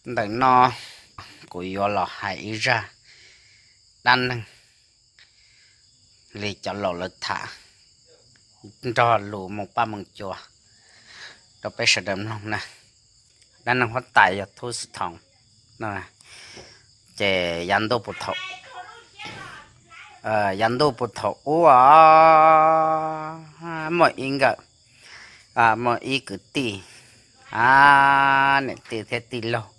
Ntawm no kuv yuav los hais ib zaj dab neeg li cov laus lawv tham, nrog lus moo paj moo cua rau peb sawv daws mloog na. Dab neeg huab tais yog Tub Xim Thoo. Ces yav ntuj puag thaum, yav ntuj puag thaum ub, muaj ib nkawm, muaj ib kwv tij, niam tij thiab tij laug.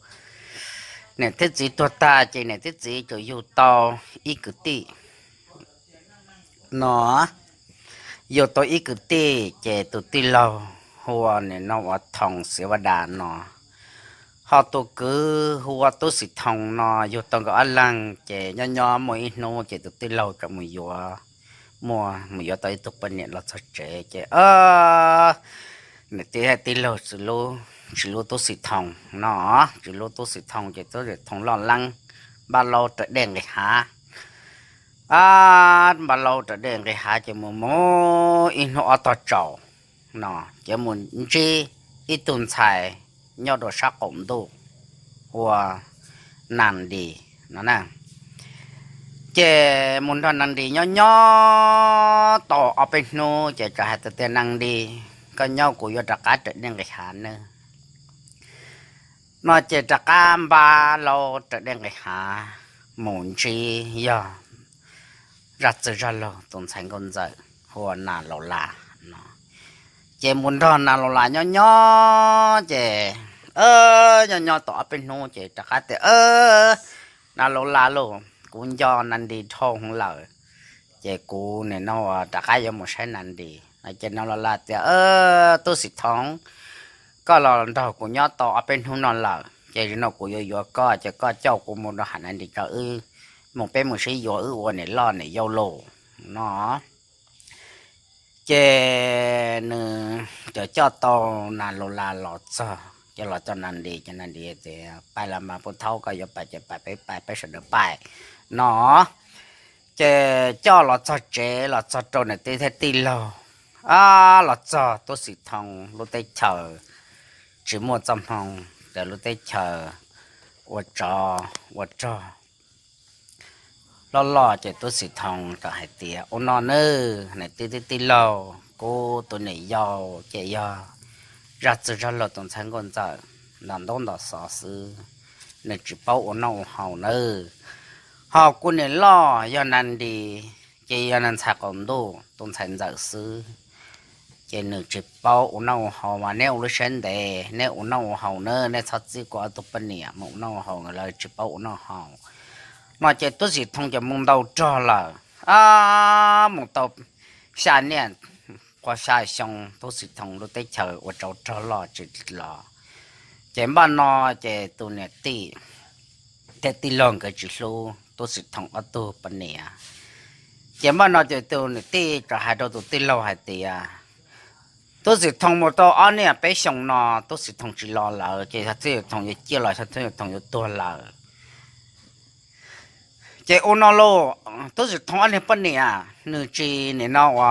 Niam thiab txiv tuag tag ces niam thiab txiv tsuas yug tau ib kwv tij no, yug tau ib kwv tij ces tus tij laug hu ua nim no ua Thoo Xiv Vaj Das no, ho tus kwv hu ua Tub Xim Thoo no yug tau nkawd ob leeg ces nyob nyob muaj ib hnub ces tus tij laug txawm mus yuav, muaj mus yuav tau ib tug poj niam los txog tsev ces niam tij thiab tij laug tsis hlub Tub Xim Thoo no, tsis hlub Tub Xim Thoo ces Tub Xim Thoo loj leeb, npaj laub raws dej nqis hav. Npaj laub raws dej nqis hav ces mus mus ib hnub ob tog tsaus no ces mus ntsib ib tug ntxhais nyob rau sab qaum ntuj ua Nas Dis no na. Ces mus nrog Nas Dis nyob nyob tau ob peb hnub ces txawm hais tias, Nas Dis, koj nyob, kuv yuav rov qab raws dej nqis hav nawb no. Ces rov qab npaj laub raws dej nqis hav mus ntsib yog zaj txwg zaj laug tus ntxhais nkauj ntxawm hu ua Nas Laus Las no. Ces mus nrog Nas Laus Las nyob nyob ces nyob nyob tau ob peb hnub ces rov qab tias, Nas Laus Las lauj, kuv nco Nas Dis dhau heev lawm, ces kuv nim no rov qab yuav mus saib Nas Dis no. Ces Nas Laus Las tias, Tub Xim Thoo, koj los nrog kuv nyob tau ob peb hnub no lawm ces zaum no kuv yuav yuav koj ces koj coj kuv mus rau hauv Nas Dis tso, wb mus, peb mus sib yuav, wb ua niam loj niam yau lauj no. Ces nws coj tau Nas Laus Las los txog ces los txog Nas Dis ces Nas Dis tias, Pais los mas Pub Thaub, koj yuav pais ces pais, peb pais, peb sawv daws pais no. Ces coj los txog tsev, los txog rau niam tij thiab tij laug, los txog Tub Xim Thoo lub teb chaws tsis muaj txoj hmoo, ces lub teb chaws ua tsov ua rog loj loj ces Tub Xim Thoo txawm hais tias, Ua no nawb niam tij thiab tij laug, kuv tus niam yau ces yog zaj txwg zaj laug tus ntxhais nkauj ntxawm ntaus ntaub ntaus xov xwb, nws tsis paub ua noj ua haus nawb. Ho kuv niam loj yog Nas Dis ces yog ntxhais qaum ntuj tus ntxhais ntxawm xwb, ces nws tsis paub ua noj ua haus, mas neb ua lub siab ntev, neb ua noj ua haus nawb, neb txhob txib kuv ob tug poj niam mus ua noj ua haus, nkawd lawv tsis paub ua noj haus no. Ces Tub Xim Thoo ces mus ntaus rog lawm, mus tau xya niaj qhua xya xyoo Tub Xim Thoo lub teb chaws ua tsov rog loj tsis los. Ces npaj no ces tus niam tij thiab tij laug nkawd tsis hlub Tub Xim Thoo ob tug poj niam. Ces npaj no ces tus niam tij txawm hais rau tus tij laug hais tias, Tub Xim Thoo mus tau ob niaj peb xyoos no Tub Xim Thoo tsis los lawm, ces yog Tub Xim Thoo yuav ciaj los yog Tub Xim Thoo yuav tuag lawm. Ces ua no lauj, Tub Xim Thoo ob niag poj niam nws tsis nim no ua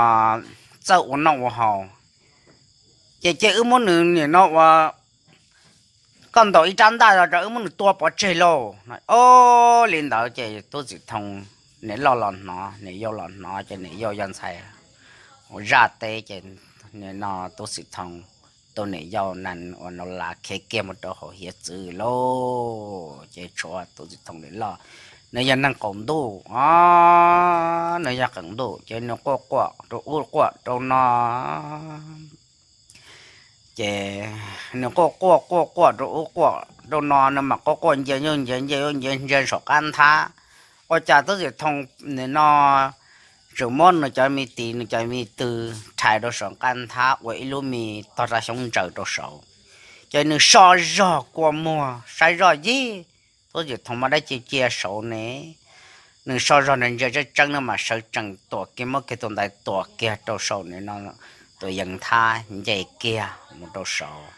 txawj ua noj ua haus, ces cia wb muab nws nim no ua, koj ntaus ib rab ntaj los rau wb muab nws tua pov tseg lauj. Ua li ntawd ces Tub Xim Thoo niam loj los hnov, niam yau los hnov, ces niam yau yog ntxhais zaj teb, ces nim no Tub Xim Thoo tus niam yau Nas Laus Las khiav kiag mus rau hauv hiav txwv lauj. Ces tshuav Tub Xim Thoo niam loj, nws yog neeg qaum ntuj, nws yog qaum ntuj ces nws quaj quaj rau ub quaj rau no. Ces nws quaj quaj quaj quaj rau ub quaj rau no, nws mam quaj quaj ncia ub ncia ncia ub ncia ncia saum qab nthab. Ua cas Tub Xim Thoo nim no tseem muab nws cov me tis nws cov me tw rhais rau saum qab nthab ua ib lub me tog raj xyoob ntsaws rau saud. Ces nws so zog kua muag saib zoj yig, Tub Xim Thoo muaj dab tsi cia saud ne. Nws so zog nws ntsia tseeb tseeb no mas sawv tsees tuam kiag, muab kiag tus ntaiv tuam kiag rau saum nim no tus yees nthab nce kiag mus rau saud,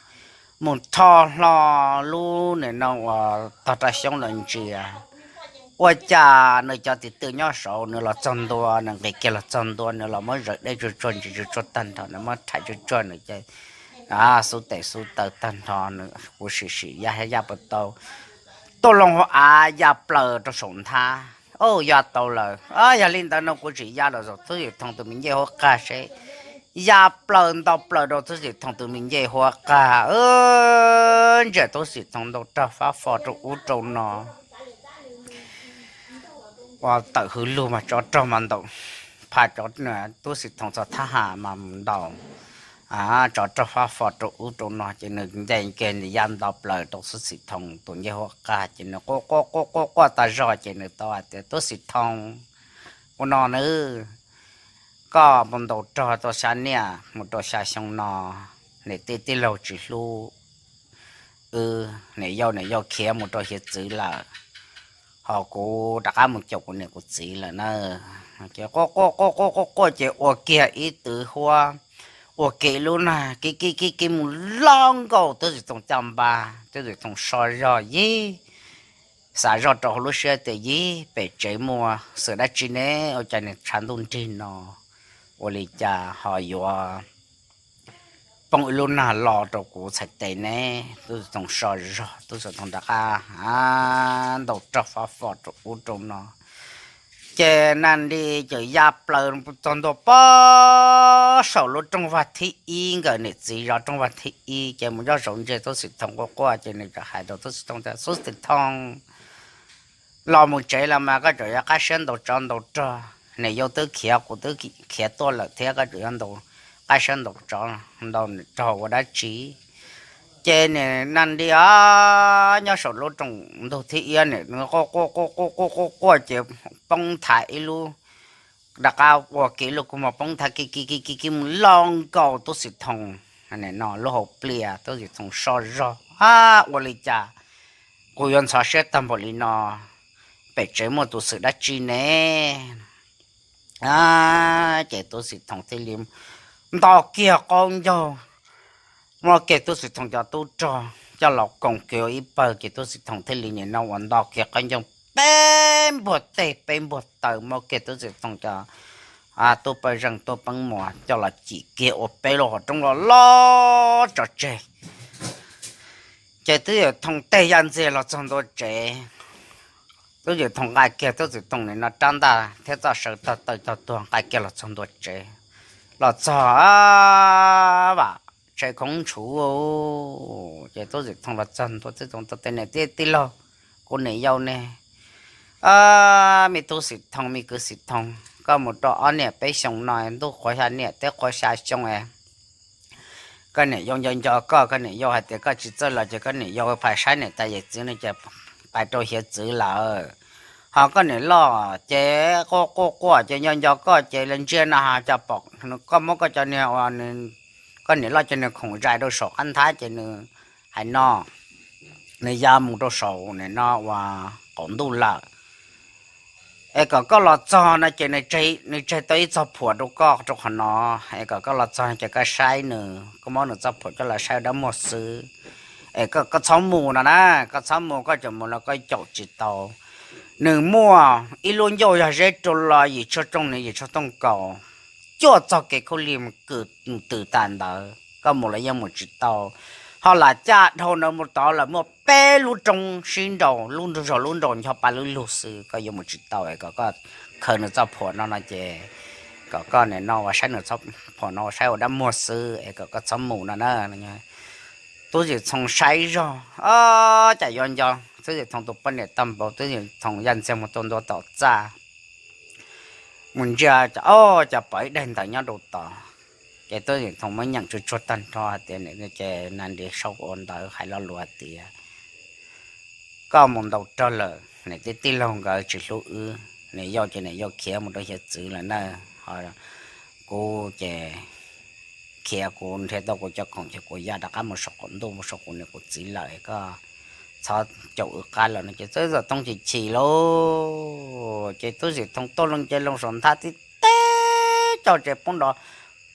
mus rho hlo lub nim no ua tog raj xyoob los ntsia. Ua cas nws cov tis twm nyob saud, nws los txog ntua, nws nqis kiag los txog ntua, nws los muab zaws dej tsuag tsuag ntsis tsuag tsuag tag nrho, nws muab rhais tsuag tsuag nws ces xub tes xub taw tag nrho, nws kuv sim sim yaj yaj puas tau. tuaj loo hauv av ya plaws rau saum nthab. Au, ya tau lawm. Yog li ntawd no kuv tsis ya los zaum Tub Xwm Thooj tus me ncej huab qag seb. Ya plaws nto plaws rau Tub Xwm Thooj tus me ncej huab qag, ntsia Tub Xwm Thooj ntaus rog fab fo rau ub rau no. Ua tawm hwv lug mas tsov rog mas ntaus, phaj Tub Xwm Thooj txog thab ham mas mus ntaus tsov rog fab fo rau ub rau no ces nws nce kiag ya nto plaws rau Tub Xwm Thooj tus ncej huab qag ces nws quaj quaj quaj quaj quaj tag zog ces nws tau hais tias, Tub Xwm Thooj, ua no nawb, koj mus ntaus rog tau xya niaj mus rau xya xyoo no, niam tij tij laug tsis hlub wb, niam yau niam yau khiav mus rau hiav txwv lawm, ho kuv rov qab mus caum kuv niam kuv txiv lawm na. Ces quaj quaj quaj quaj quaj quaj ces ua kiag ib twv huab, ua kiag ib lub nag kib kib kib kib mus loj nkaus Tub Xwm Thooj caj npab. Tub Xwm Thooj so zog yig, xav zoj rau hauv lub siab tias yig pem tsev muaj xwm dab tsi ne, ua cas niag tshav ntuj nrig no ua li cas ho yuav poob ib lub nag lo rau kuv txhais tes ne. Tub Xwm Thooj so zog, Tub Xwm Thooj rov qab ntaus rog fab fo rau ub rau no. Ces Nas Nri ces ya plaws txog ntua pob saum lub rooj vag thib ib, nkawd niam txiv zov rooj vag thib ib ces mus zoj zaum ntsia Tub Xwm Thooj quaj quaj ces nws txawm hais rau Tub Xwm Thooj tias, Tub Xwm Thooj, los mus tsev los mas koj tseem yuav qab siab ntaus tsov ntaus rog, niam yau twb khiav kuv twb khiav tuaj lawm thiab koj tseem yuav ntaus, qab siab ntaus tsov ntaus rog ua dab tsi? Ces niam Nas Nri os, nyob saum lub rooj ntug thib ib nim quaj quaj quaj quaj quaj quaj quaj ces poob nthav ib lub, rov qab ua kiag lub kua muag poob nthav kiv kiv kiv kiv kiv mus loj nkaus Tub Xwm Thooj no lub hauv pliaj. Tub Xwm Thooj so zog, Ab, ua li cas kuv yuav ntxhov siab tag npaum li no? Pem tsev muaj tus xwm dab tsi ne? Ces Tub Xwm Thooj thiaj li nto kiag qaub ncaug, muab kiag Tub Xwm Thooj cov tub rog coj los koom kiag ua ib pawg ces Tub Xwm Thooj thiaj li nim no uas nto kiag qaub ncaug peb npuag teg peb npuag taw, muab kiag Tub Xwm Thooj cov tub pawg zeej tub peeb muas coj los cim kiag ua peb lub qhov rooj los loj tso tseg. Ces Tub Xwm Thooj tej yaj ntxiag los txog ntua tsev. Tub Xwm Thooj nqa kiag Tub Xwm Thooj nim no rab ntaj thiab txoj saw tog taw tog tuag nqa kiag los txog ntua tsev. Los txog, vam tshee khoob tshuv. Ces Tub Xwm Thooj los txog ntua, Tub Xwm Thooj tias, Niam tij tij laug, kuv niam yau ne? Me Tub Xwm Thooj, me kwv Xwm Thooj, koj mus rau ob niam peb xyoos no, ntuj qhuav xya niam teb qhuav xya xyoo es koj niam yau nco nco koj, koj niam yau hais tias koj tsis txawj los ces koj niam yau pais saib niam tais yawm txiv no ces pais rau hiav txwv lawm. Ho koj niam loj ces quaj quaj quaj ces nco nco koj ces los ntsia no ho cas pom koj muab koj cov niag, koj niam loj cov niag khoom zais rau saum qab nthab ces nws hais no, nws ya mus rau saum nim no uas qaum ntuj lawm. Es kom koj los txog no ces nws tseg tau ib txoj phuam rau koj rau qhov no, es kom koj los txog ces koj saib nws, koj muab nws txoj phuam coj los saib ua dab muag xwb. Es koj txhob mus no na, koj txhob mus, koj tseem mus los koj caum tsis tau. Nws muaj ib lub ncauj yog zeb rau los yim tshuaj rooj nws yim tshuaj tooj kaus, cuaj txoj kev khaub lig kwm twm tas ntawd, koj mus los yeej mus tsis tau. Ho lam caj dhau ntawd mus tod lawm muaj peb lub roob sib nraus, lub nraug zog lub nraus ncho pa lub lug xwb, koj yuav mus tsis tau. Es kom koj khaws nws txoj phuam no no ces kom koj nim no uas saib nws txoj phuam no uas saib ua dab muag xwb, es kom koj txhob mus no na. Tub Xwm Thooj saib zog, Ob, cas yuav nco. Tub Xwm Thooj tus poj niam tag npaum, Tub Xwm Thooj ya ntxiag mus tau ntua tom txaj, mus ntsia, Ob, cas pom ib daim ntawv nyob rau tod. Ces Tub Xwm Thooj muab nyeem tsuag tsuag tag nrho hais tias, ces Nas Nri sau ua ntawv hais lo lus hais tias, Koj mus ntaus rog lawm, niam tij tij laug nkawd tsis hlub wb, niam yau ces niam yau khiav mus rau hiav txwv lawm na. Ho kuv ces khiav, kuv nrhiav tau kuv cov khoom ces kuv ya rov qab mus saum qaum ntuj mus saum kuv niam kuv txiv lawm, koj txhob caum wb qab lawm no. Ces Tub Xwm Thooj chim chim lauj, ces Tub Xwm Thooj tuaj loo nce loo saum nthab tib teb coj tsev poob nrov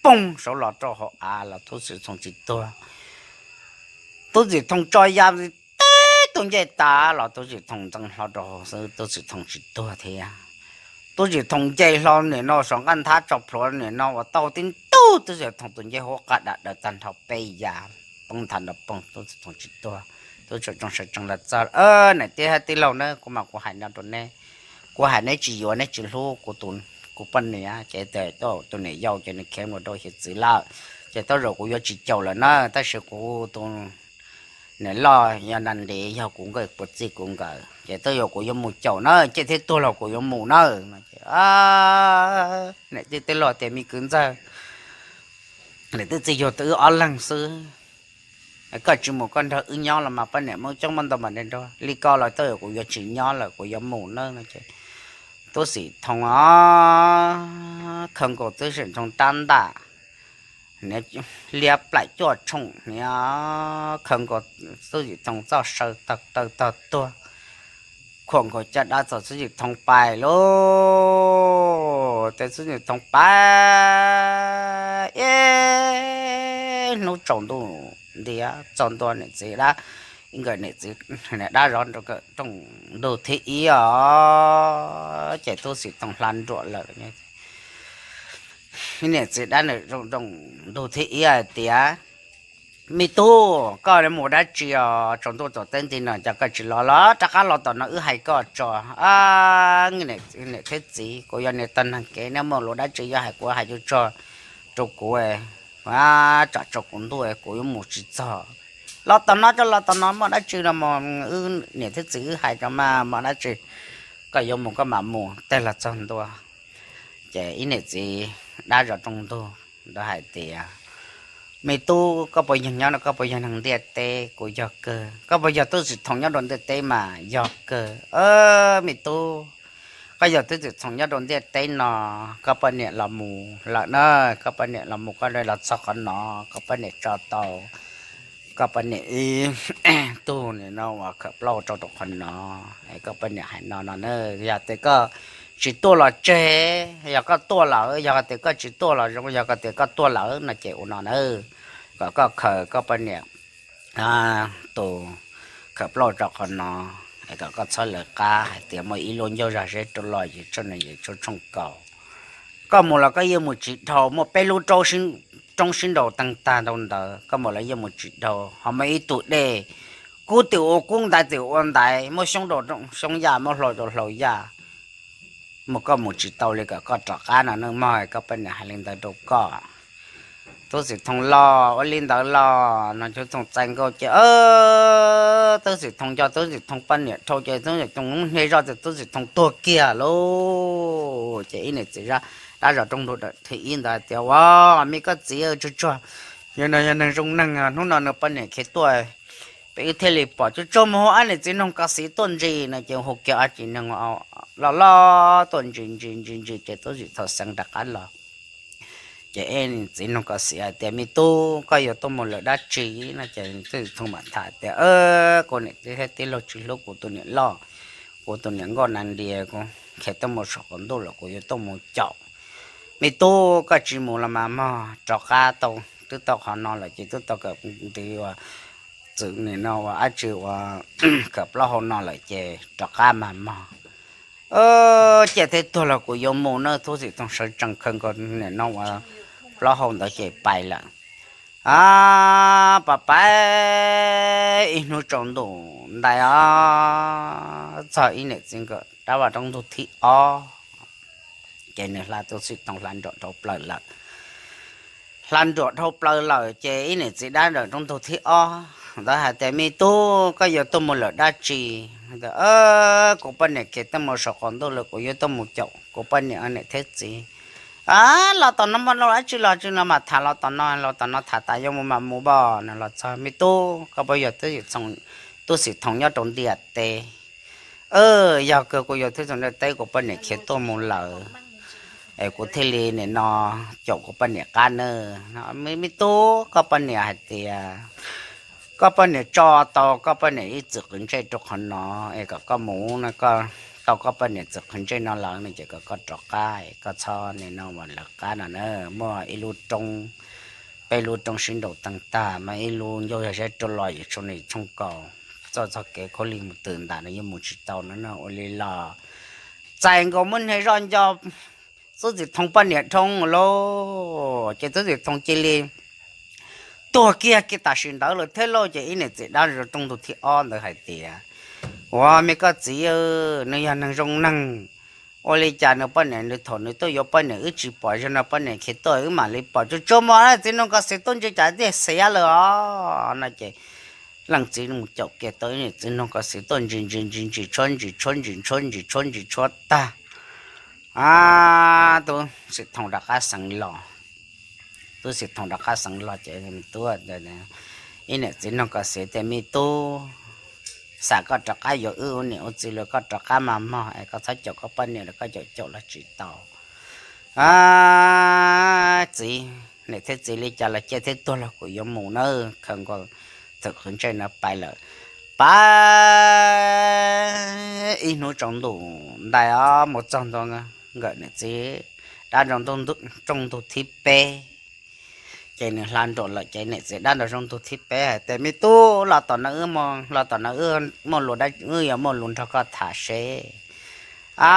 poog saud los rau hauv av los Tub Xwm Thooj tsis tuag. Tub Xwm Thooj tso ya tib tug ncej tas los Tub Xwm Thooj ntxeev hlo rau hauv xwb, Tub Xwm Thooj tsis tuag thiab. Tub Xwm Thooj nce hlo nim no saum nqaj nthab tso plhuav nim no uas tau tib ntug Tub Xwm Thooj tus ncej huab qag dam daws tag nrho peb yav, poob nthav nrov poog, Tub Xwm Thooj tsis tuag. Tub Txwm Toog sawv tsees los txog, Niam tij thiab tij laug na, kuv mas kuv hais no rau neb, kuv hais neb tsis yuav, neb tsis hlub kuv tus, kuv poj niam ces tus niam yau ces nws khiav mus rau hiav txwv lawm, ces tej zaum kuv yuav tsis caum lawm na, tab sis kuv tus niam loj yog nas ntev yog kuv nkawd puas txij kuv nkawd ces tej zaum kuv yuav mus caum na, ciaj thiab tuag los kuv yuav mus na. Niam tij tij laug tias, Me kwv ntxawg, niam twb txij yug tau wb ob leeg xwb, koj tsis mus koj nrog wb nyob los mas poj niam muaj coob muaj ntau mam nrog, li ko los tej zaum kuv yuav tsis nyob lawm, kuv yuav mus na. Tub Xim Thoo os, khaws nkaus Tub Xim Thoo rab ntaj, liab plaim cuaj tshooj, khaws nkaus Tub Xim Thoo txoj saw tawg tawg tog tuag, khuam nkaus caj dab txog Tub Xim Thoo pais lauj. Ces Tub Xim Thoo pais ib hnub tsaus ntuj ntiav txog ntua niam txiv dab, nkawd niam txiv dab zov rooj ntug thib ib os, ces Tub Xim Thoo hla nruam lawm. Niam txiv dab nws rooj ntug thib ib hais tias, Me tub, koj mus dab tsi os? Tsaus ntuj tsaus teb nti no cas koj tsis los los rov qab los tom no wb hais koj tso. Niam thiab txiv, kuv yog niag tag neeg kev, nej muaj lus dab tsi yog hais kuv hais tsuj tsuag rau kuv, tsom tsaus kuv ntuj kuv yuav mus tsis txog. Los tom no tso, los tom no muaj dab tsi los mas wb niam thiab txiv wb hais tso mas muaj dab tsi koj yuav mus koj mam mus. Tej los txog ntua ces ib niam txiv dab zov rooj ntug ntawd hais tias, Me tub, koj puas yog nyob no, koj puas yog neeg ntiaj teb? Kuv yog kawg. Koj puas yog Tub Xim Thoo nyob rau ntiaj teb? Mas yog kawg. Me tub, koj yog Tub Xim Thoo nyob rau ntiaj teb no, koj poj niam los mus lawm na, koj poj niam los mus, koj los txog qhov no, koj poj niam tso tau koj poj niam ib tug nim no uas khawm plaub rau rau qhov no. Koj poj niam hais no no na, yog tias koj tsis tuaj los tseg, yog koj tuaj lawm, yog tias koj tsis tuaj los zoo, yog tias koj tuaj lawm no ces ua no na, kom koj khaws koj poj niam tus khawm plaub rau qhov no, kom koj txhob lawv qab hais tias muaj ib lub ncauj zog zeb rau los yim tshooj nees yim tshooj kaum. Koj mus los koj yeej mus tsis dhau, muaj peb lub roob sib nraus teeg tag ntau ntawd, koj mus los yeej mus tsis dhau. Ho muaj ib tug dej kub twm ua kub ntaiv twm ua ntaiv, muaj xyoob rau xyoob yaj, muaj hlau rau hlau yaj, mus koj mus tsis tau li, kom koj rov qab no nawb mog. Koj poj niam hais li ntawd rau koj. Tub Xim Thoo los ua li ntawd los no, Tub Xim Thoo txais nkaus ces Tub Xim Thoo nco Tub Xim Thoo poj niam dhau ces Tub Xim Thoo hnye zoj ces Tub Xim Thoo tuag kiag lauj. Ces ib niam txiv dab zov rooj ntug thib ib ntawd hais tias, Ua, me koj txiv tsuag tsuag, yog no yog neeg zoo neeg, hnub no nws poj niam khiav tuaj, peb wb thiaj li pom, tsuag tsuag mus hu ob niam txiv noog ko xiv tuaj ntsis no. Ces hu kiag ob txiv neeg loj loj tuaj ntsis ntsis ntsis ntsis ces Tub Xim Thoo xeev rov qab los. Ces ib niam txiv noog ko xiv hais tias, Me tub, koj yuav tuaj mus lawm dab tsi no? Ces Tub Xim Thoo mam tham tias, Kuv niam tij thiab tij laug tsis hlub kuv tus niam loj, kuv tus niam nkauj nas ntias, kuv khiav tuaj mus saum qaum ntuj lawm, kuv yuav tuaj mus caum. Me tub, koj tsis mus los mas mog, rov qab tau, twb tau qhov no lawm ces twb tau kawm ntawv uas txwm nim no uas dab tsi uas khawm plaub hau no lawm ces rov qab mas mog. Ciaj thiab tuag los kuv yuav mus nawb. Tub Xim Thoo sawv tsees khaws nkaus nim no uas plaub hau ntawd ces pais lawm. A, pais pais ib hnub tsaus ntuj ntais os, txog ib niam txiv nkawd dab vaj roob ntug thib ob, ces nws hla Tub Xim Thoo hla nruam dhau plaws lawm. Hla nruam dhau plaws lawm ces ib niam txiv dab vaj roob ntug thib ob ntawd hais tias, Me tub, koj yuav tuaj mus lawm dab tsi? Kuv poj niam khiav tuaj mus saum qaum ntuj lawm, kuv yuav tuaj mus caum kuv poj niam niam thiab txiv. A, los tom no muaj dab tsi los tsis no mas tham los tom no, los tom no tham tas yuav mus mas mus pom. Nws los txog, Me tub, koj puas yog Tub Xim Thoo nyob rau ntiaj teb? Yog kawg, kuv yog Tub Xim Thoo ntiaj teb, kuv poj niam khiav tuaj mus lawm es kuv thiaj li nim no caum kuv poj niam qab nawb. Me tub, koj poj niam hais tias koj poj niam tso tau koj poj niam ib txwm qhwv ntsej rau qhov no es kom koj mus no, koj tau koj poj niam txwm qhwv ntsej no lawm no ces kom koj rov qab, koj txhob nim no uas lawv qab no na. Muaj ib lub roob, peb lub roob sib nraus teeg tag, muaj ib lub ncauj yog zeb rau los yim tshooj nees tshooj kaum, txoj txoj kev khaub lig mus twm ntam no yeej mus tsis tau no no. Ua li los txais nkaus muab hnye zoj nco Tub Xim Thoo poj niam dhau lauj. Ces Tub Xim Thoo cia li tuag kiag kiag tam sim ntawd lawm thiab lauj. Ces ib niam txiv dab roog ntug thib ob ntawd hais tias, Ua me koj txiv, nws yog neeg zoo neeg, ua li cas nws poj niam nws thaum nws tuaj yuav poj niam wb tsis pom, zaum no poj niam khiav tuaj wb mam li pom, tsuas tsuas muaj txiv noog koj xiv tuaj ntsis cas tiag xiav lawm os no. Ces leej txiv mus caum kiag tau ib niam txiv noog koj xiv tuaj ntsis ntsis ntsis ntsis tshuab ntsis tshuab ntsis tshuab ntsis tshuab ntsis tshuab tag, tub Xim Thoo rov qab xeev los. Tub Xim Thoo rov qab xeev los ces tub, ib niam txiv noog koj xiv tias, Me tub, xam koj rov qab yuav wb ua niam ua txiv lawm, koj rov qab mas mog es koj txhob caum koj poj niam lawm, koj caum caum los tsis tau. Txiv, niam thiab txiv li cas los ciaj thiab tuag los kuv yuav mus nawb. Khaws nkaus txwm qhwv ntsej no pais lawm. Pais ib hnub tsaus ntuj ntais os, mus txog ntua nkawm niam txiv dab roog ntug thib peb, ces nws hla nruam lawm ces niam txiv dab roog ntug thib peb hais tias, Me tub, los tom no, los tom no wb muaj lus, wb yuav muaj lus nrog koj tham seb. A,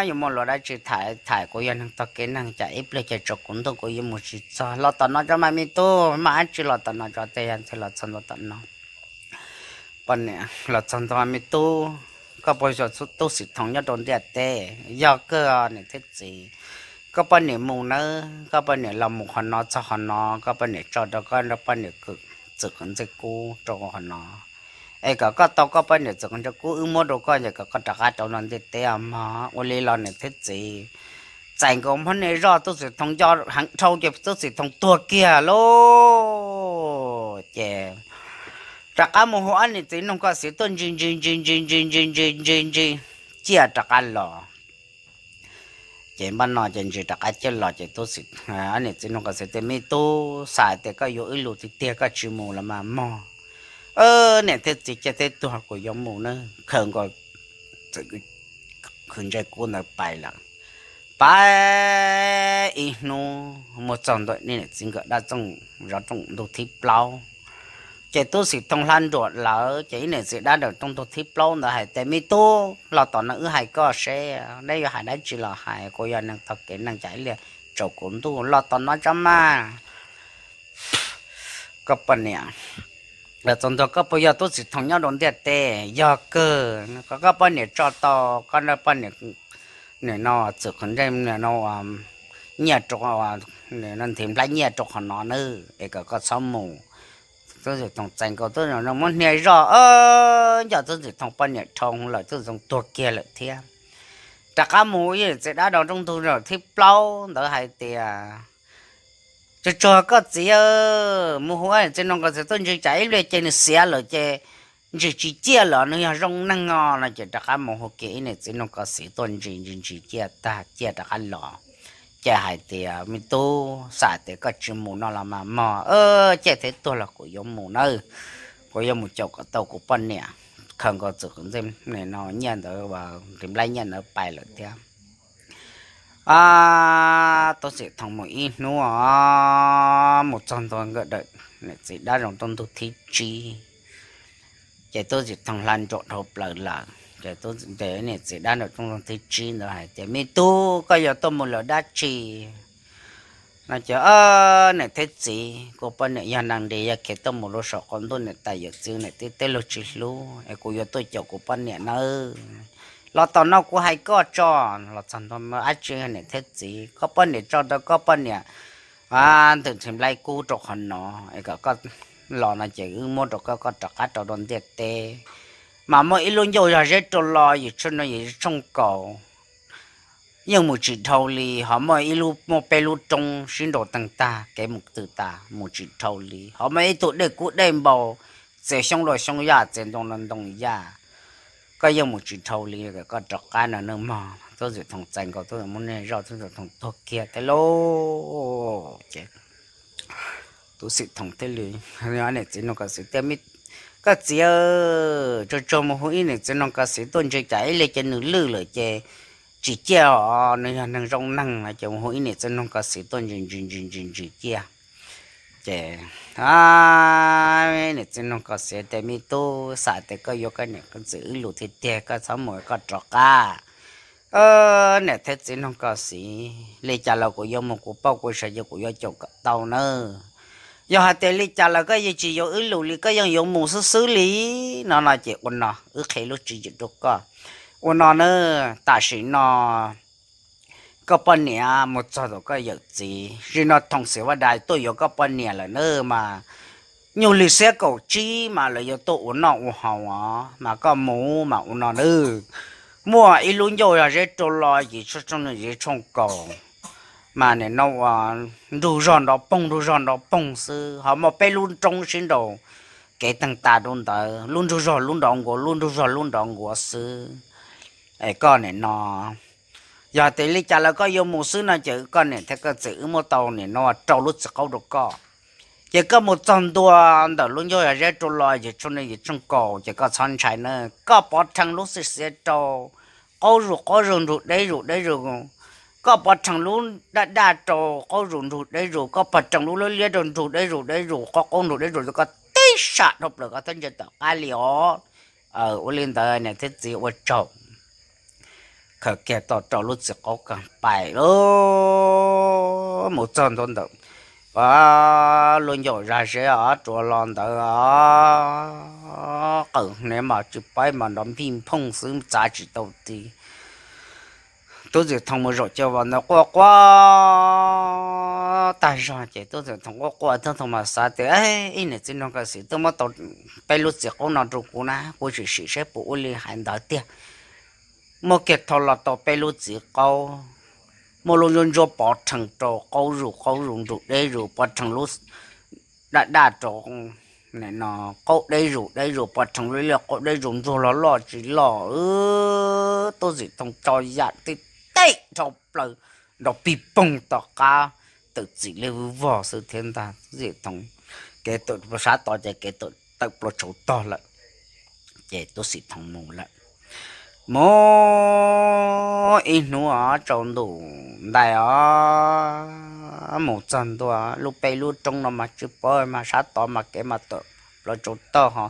yuav muaj lus dab tsi tham, tham kuv yog neeg tog kev neeg, cas ib pliag ces tsaus kuv ntuj kuv yuav mus tsis txog. Los tom no tso mas me tub, mas dab tsi los tom no tso, tej yog ntshe los txog ntua tom no. Poj niam los txog ntua, Me tub, koj puas yog tub Xim Thoo nyob rau ntiaj teb? Yog kawg niam thiab txiv. Koj poj niam mus nawb, koj poj niam los mus qhov no txog qhov no, koj poj niam tso rau koj poj niam txwm qhwv ntsej kub rau qhov no, es kom koj tau koj poj niam txwm qhwv ntsej kub wb muab rau koj ces kom koj rov qab rau no ntiaj teb os mog. Ua li los niam thiab txiv, txais nkaus hmob niag zoj, tub Xim Thoo nco heev dhau ces tub Xim Thoo tuag kiag lauj. Ces rov qab mus hu ob niam txiv noog koj xiv tuaj ntsis ntsis ntsis ntsis ntsis ntsis ntsis ntsis ntsis ciaj rov qab los. Ces npaj no ces ntsis rov qab ciaj los ces tub Xim, ob niam txiv noog koj xiv tias, Me tub, xam tias koj yuav wb lus tiag tiag koj tsis mus los mas mog. Niam thiab txiv ciaj thiab tuag kuv yuav mus nawb. Khaws nkaus txwm qhwv ntsej kub ntawd pais lawm. Pais ib hnub mus txog ntua niam txiv nkawm dab roog ntug thib plaub, ces tub Xim Thoo hla nruam lawm ces ib niam txiv dab roog ntug thib plaub ntawd hais tias, Me tub, los tom no wb hais koj seb, neb yuav hais dab tsi los hais, kuv yog neeg tog kev neeg, cas ib pliag tsaus kuv ntuj, los tom no tso mas. Koj poj niam, los txog ntua koj puas yog tub Xim Thoo nyob rau ntiaj teb? Yog kawg. Koj poj niam tso tau koj poj niam, nim no txwm qhwv ntsej no nyiaj rau, nrhiav nplhaib nyiaj rau qhov no nawb, es kom koj txhob mus. Tub Xim Thoo txais nkaus tub Xim Thoo hmob niag zoj, nco tub Xim Thoo poj niam dhau lawm, tub Xim Thoo tuag kiag lawm thiab. Rov qab mus ib niam txiv dab roog ntug thib plaub ntawd hais tias, Tsuag tsuag koj txiv, mus hu ob niam txiv noog koj xiv tuaj ntsis, cas ib pliag ces nws xiav lawm ces ntsis tsis ciaj lawm, nws yog zoo neeg os no. Ces rov qab mus hu kiag ib niam txiv noog koj xiv tuaj ntsis ntsis ntsis ciaj tag ciaj rov qab los. Ces hais tias, Me tub, xam tias koj tsis mus no los mas mog, ciaj thiab tuag los kuv yuav mus nawb, kuv yuav mus caum kom tau kuv poj niam. Khaws nkaus txwm qhwv ntsej no nyiaj ntawd, nrhiav nplhaib nyiaj ntawd pais lawm thiab. Tub Xim Thoo mus ib hnub os, mus txog ntua nkawm dawm niam txiv dab roog ntug thib tsib, ces tub Xim Thoo hla nruam dhau plaws lawm ces niam txiv dab roog ntug thib tsib ntawd hais tias, Me tub, koj yuav tuaj mus lawm dab tsi no? Ces, Niam thiab txiv, kuv poj niam yog neeg nqi, yog khiav tuaj mus rau saum qaum ntuj, niam tais yawm txiv niam tij tej luag tsis hlub es kuv yuav tuaj caum kuv poj niam nawb. Los tom no kuv hais koj tso. Los txog ntua, Dab tsi niam thiab txiv? Koj poj niam tso rau koj poj niam ntxwm nrhiav nplhaib kub rau qhov no, es kom koj los no ces wb muab rau koj, koj rov qab rau rau ntiaj teb. Mas muaj ib lub ncauj yog zeb rau los, yim tshooj no yim tshooj kaus, yeej mus tsis dhau li. Ho muaj ib lub, muaj peb lub roob sib nraus teeg tag, kev mus twg tas, mus tsis dhau li. Ho muaj ib tug dej kub dej npau, txias xyoob luaj xyoob yaj, txias ntoo luaj ntoo yaj, koj yeej mus tsis dhau li, koj rov qab no nawb mog. Tub Xim Thoo txais nkaus tub Xim Thoo hmob niag zoj, tub Xim Thoo tuag kiag thiab lauj. Ces tub Xim Thoo thiaj li, niam txiv noog koj xiv tias, Koj txiv, tsuag tsuag mus hu ib niam txiv noog koj xiv tuaj ntsis, cas ib pliag ces nws lwj lawm ces tsis ciaj os, nws yog neeg zoo neeg no. Ces mus hu ib niam txiv noog koj xiv tuaj ntsis ntsis ntsis ntsis ntsis ciaj. Ces niam txiv noog koj xiv tias, Me tub, xam tias koj yuav koj niam koj txiv wb lus tiag tiag, koj txhob mus, koj rov qab. Niam thiab txiv noog koj xiv, li cas los kuv yuav mus, kuv pauj kuv sav ces kuv yuav caum kom tau nawb. Yog hais tias li cas los koj yeej tsis yuav wb lus li, koj yeej yuav mus xwb xwb li no no ces ua no wb qhia lub tswv yim rau koj. Ua no na, tam sim no koj poj niam mus txog tom koj yawm txiv, zim no Thoom Xias Vaj Dais tuaj yuav koj poj niam lawm na mas, nyuag li xiab kaum tsib mas lawv yuav tuaj ua noj ua haus os, mas koj mus mas ua no na. Muaj ib lub ncauj yog zeb rau los yim tshooj, tshooj yim tshooj kaus, mas nim no ua nrug zog nrov poog nrug zog nrov poog xwb, ho muaj peb lub roob sib nraus kev teeg tas rau ntawd, lub nrug zog lub nrov nkuav, lub nrug zog lub nrov nkuav xwb. Es koj nim no yog tias li cas los koj yuav mus xwb no ces koj niam thiab koj txiv wb muab tau nim no rau lub txiv qaub rau koj. Ces koj mus txog ntua ntawm lub ncauj yog zeb rau los yim tshooj yim tshooj kaus ces koj txhob ntshai na, koj pov rhees lub xiav xiav rau qaub zus qaub zus nrug deb zus deb zus, koj pov rhees lub daj daj rau qaub zus nrug deb zus, koj pov rhees lub liab liab rau nrug deb zus deb zus, qaub qaub nrug deb zus, koj tib sam dhau plaws koj thiaj ntsia tom qab li os. Ua li ntawd niam thiab txiv ua tsaug. Khaws kiag tau rau lub txiv qaub kag pais lawm mus txog ntua ntawm lub ncauj zog zeb os, rua los ntawd os, qawm hniav mas tsis paub mas nrov npij nphooj xwb txav tsis tau ti. Tub Txwm Thoom mus zaum cov vos ntawd quaj quaj tag zog ces Tub Txwm Thoom quaj quaj Tub Txwm Thoom mas xav tias, ib niam txiv nraug nkawd xwb twb muab tau peb lub txiv qaub no rau kuv na, kuv sim sim saib puas ua li hais ntawd tiag. Muab kiag tho los tau peb lub txiv qaub, muaj lub ntsuab ntsuab pov rhees rau qaub zus qaub zus nrug deb zus, pov rhees lub daj daj rau qaub deb zus deb zus, pov rhees lub liab qaub deb zus ntsuag los loj tsis loj. Tub Txwm Thoom tso yam tib teg dhau plaws nrov pig poog tom qab, tawm txim liab vog xwb thiab ntag. Tub Txwm Thoom kev tawm sab tod ces kev tawm tawm plaub tsauv tog lawm. Ces Tub Txwm Thoom mus lawm. Mus ib hnub os tsaus ntuj ntais os, mus txog ntua lub peb lub roob no mas tsis paub mas sab tod mas kev mas tawm plaub tsauv tog ho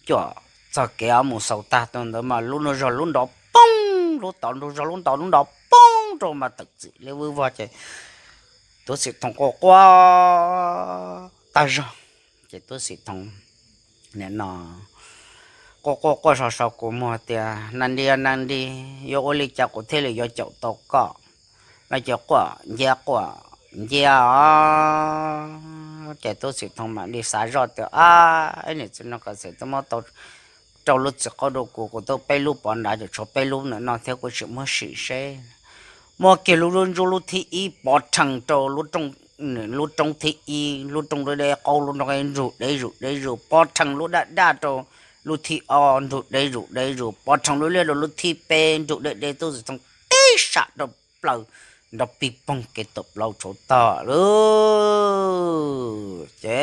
cuam txog kev os, mus xaus tag tau ntawd mas lub nrug zog lub nrov poog, lub tod nrug zog lub nrov lub nrov poog rau mas tawm txim liab vog ces Tub Txwm Thoom quaj quaj tag zog. Ces Tub Txwm Thoom nim no quaj quaj quaj sau sau kua muag tias, Nag Nrig, Nag Nrig, yuav ua li cas kuv thiaj li yuav caum tau koj? No ces quaj ncia quaj ncia os. Ces Tub Txwm Thoom mam li xav zoj tias, Ab, ib niam txiv no koj txawm twb muab tau rau lub txiv qaub rau kuv, kuv tau peb lub pov nrad, tshuav peb lub ntawm no thiab, kuv tsis muab sim seb. Muab kiag lub ntsuab lub thib ib pov rhees rau lub roob thib ib, lub roob deb deb qaub, lub roob nrug deb zus deb zus, pov rhees lub daj daj rau lub thib ob nrug deb zus deb zus, pov rhees lub liab rau lub thib peb nrug deb deb, Tub Txwm Thoom tib sam rau plaws nrov pig poog kev tawm plaub tsauv tog lawm. Ces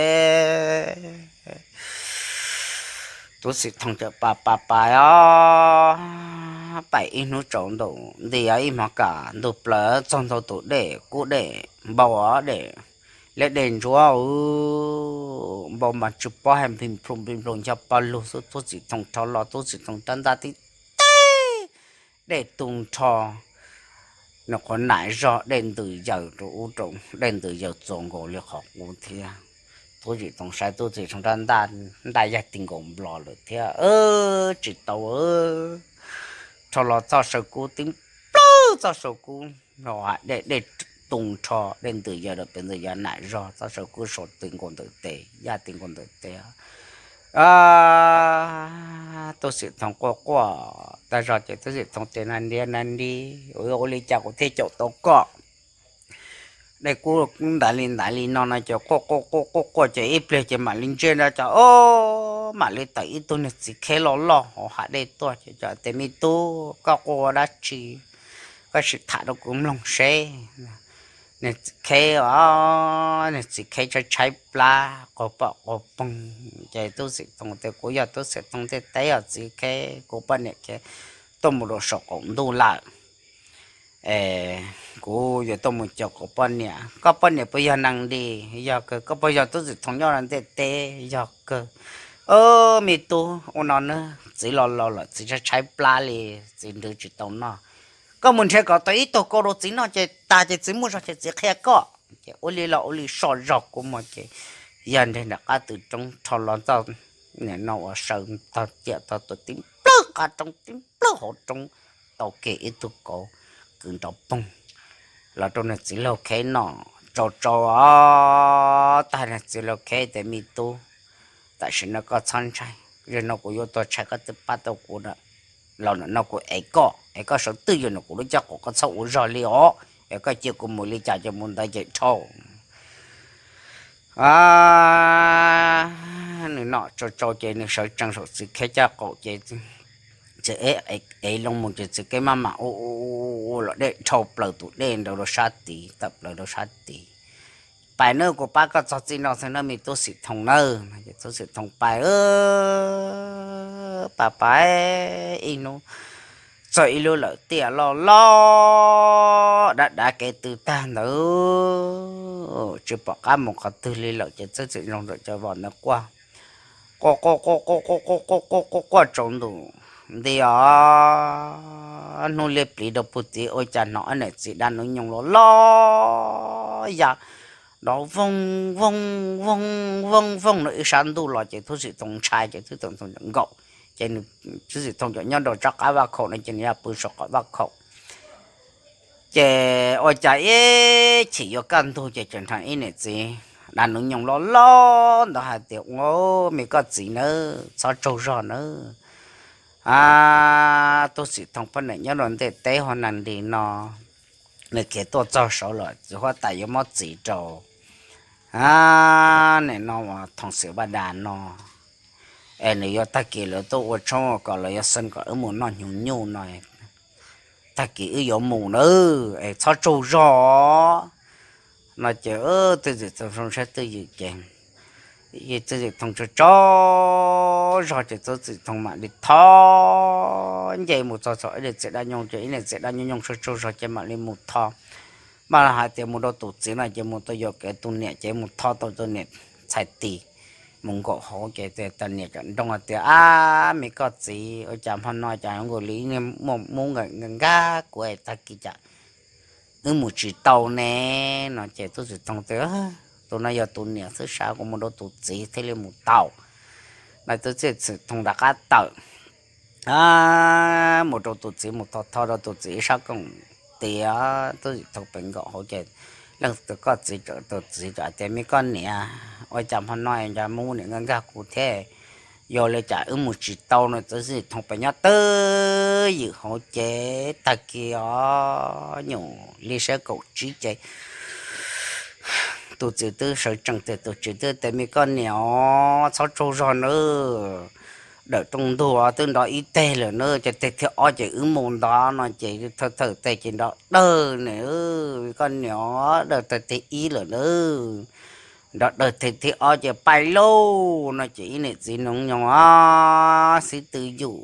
Tub Txwm Thoom txawm pais pais pais os, pais ib hnub tsaus ntuj nti ib hmos kam ntug plaws txog ntau tus dej kub dej npau os, dej liab dej ntsuab, npau mas tsis paub hais npig nplug npig nplug ncho pog lug xwb. Tub Txwm Thoom rho los Tub Txwm Thoom rab ntaj tib teg, dej tu nrho, nws qhuav nam zog dej ntws yaws rau ub rau, dej ntws yaws txuas nkaus li qhov qub thiab. Tub Txwm Thoom saib Tub Txwm Thoom rab ntaj, ntaj yaig ti nkaus nplos lawm thiab, tsis tau. Rho los txoj saw kub tib plaws, txoj saw kub dej, dej tu nrho, dej ntws yaws rau pem ntws yaws nam zog, txoj saw kub sau ti nkaus ntawm tes, yaj ti nkaus ntawm tes. Tub Xim Thoob quaj quaj tag zog ces Tub Xim Thoob tias, Nag Nrig, Nag Nrig, ua li cas kuv thiaj caum tau koj? Dej kub ntawd li ntawd li no no ces quaj quaj quaj quaj quaj ces ib pliag ces mam li ntsia nrog cov, o, mam li tawm ib tug niag txiv kheb loj loj hauv hav dej tuaj ces cov tias, Me tub, koj quaj ua dab tsi? Koj sim tham rau kuv mloog seb. Niag txiv kheb, niag txiv kheb tshaib tshaib plab quaj pom quaj poog. Ces Tub Xim Thoob tias, Kuv yog Tub Xim Thoob tej teb os txiv kheb, kuv poj niam khiav tuaj mus rau saum qaum ntuj lawm. Kuv yuav tuaj mus caum kuv poj niam. Koj poj niam puas yog Nag Nrig? Yog kawg. Koj puas yog Tub Xim Thoob nyob rau ntiaj teb? Yog kawg. Me tub, ua no na, txiv los laus lawm, txiv tshaib tshaib plab li, txiv nrhiav tsis tau noj. Koj mus nrhiav kom tau ib tug kaus rau txiv noj ces tag ces txiv muaj zog ces txiv qhia koj. Ces ua li los ua li so zog kua muag ces yog nreg nram qab tw roob rho los ntxoj, nim no uas sawv tog ciam tog tuaj tib nplawg qab roob tib nplawg hauv roob, tau kiag ib tug kauv kwv nrov poog los rau nws txiv laug Kheb no. Tsau tsau os, tag nws txiv laug Kheb tias, Me tub, tam sim no koj txhob ntshai, zaum no kuv yuav tuag tshais koj twb pab tau kuv lawm. Los nim no kuv ev koj es koj sawv twj ywm ntawm kuv lub caj qaum, koj txhob ua zog li os, es koj cia kuv mus li cas ces mus ntawd ces dhau. Nws no tsau tsau ces nws sawv tsees saum txiv Kheb caj qaum ces txiv ev loo mus ces txiv Kheb maj mam ua ua ua los dej dhau plaws tus dej ntawd rau sab tid, tawm plaws rau sab tid. Pais nawb, kuv pab koj txog txij no xwb nawb me tub Xim Thoo nawb. Tub Xim Thoo pais, pais pais ib hnub txog ib lub lawm tiaj loj loj dav dav kev tw tag ntawd, tsis pom qab mus qhov twg li lawm ces tub Xim Thoo txawm cov vos ntawd quaj quaj quaj quaj quaj quaj quaj quaj quaj quaj quaj tsaus ntuj nti os. Hnub liab pliv rau puag tid ua cas hnov ob niam txiv dab nub nyoog loj loj ya nrov voog voog voog voog voog rau ib sab ntuj los ces tub Xim Thoo ntshai ces tub Xim Thoo nkaum, ces tub Xim Thoo cov nyob rau tsob qab vaj khaum no ces nws ya pw saum qab vaj khaum. Ces ua cas ib chim yuav kaj ntug ces tseem nrog ib niam txiv dab nub nyoog loj loj ntawd hais tias, Ua, me koj txiv nawb, txhob tsaug zog nawb. A, tub Xim Thoo poj niam nyob rau ntiaj teb hauv nag nti no, nws khiav tuaj txog saud lawm, txiv huab tais yuav muab txiv rau, a, nim no uas Thoo Xwm Vaj Das no, es nws yuav tag kis lawv tuaj ua tshoob kom lawv yuav xeeb kom wb mus noj hnyuv nyuj no, tag kis wb yuav mus nawb, es txhob tsaug zog no ces tub Xim Thoo zoo siab twj ywm ces tub Xim Thoo tsaug tsaug zog ces tub Xim Thoo mam li thov nce mus txog saum ib niam txiv dab nyoog ces ib niam txiv dab nyoog nyoog tsaug tsaug zog ces mam li mus thov. Mas hais tias mus rau tus txiv no ces mus tau yuam kev tus niam ces mus thov tau tus niam txhais tis mus nkaum hauv ces tus niam cov nroo hais tias, Ab, me koj txiv, ua cas hmo no cas zoo nkaus li muaj mub nkag kuv es tag kis cas wb mus tsis tau ne? No ces tub Xim Thoo tias, Tus no yog tus niam xwb sav, kuv mus rau tus txiv thiaj li mus tau. No tub Xim Thoo rov qab tawm mus rau tus txiv, mus thov thov rau tus txiv ib sab koom tias, tub Xim Thoo pem nkaum hauv ces leej twg koj txiv, tus txiv teb tias, Me koj niam, ua cas hmo no es cas mub niam nkag nkag kuv thiab, yog li cas wb mus tsis tau? No tub Xim Thoo pem nyob twj ywm hauv ces tag kis os nyuam li siab kaum tsib ces tus txiv twb sawv tsees tias, tus txiv twb tias, Me koj niam os, txhob tsaug zog nawb, dawm rooj ntug twb nrov ib teg lawm nawb, ces teg thib ob ces wb mus ntag. No ces thawj thawj teg ces nrov dawg ne, me koj niam os, dawg teg thib ib lawm nawb, nrov dawg teg thib ob ces pais lauj. No ces ib niam txiv noo nyoos xib tw yum,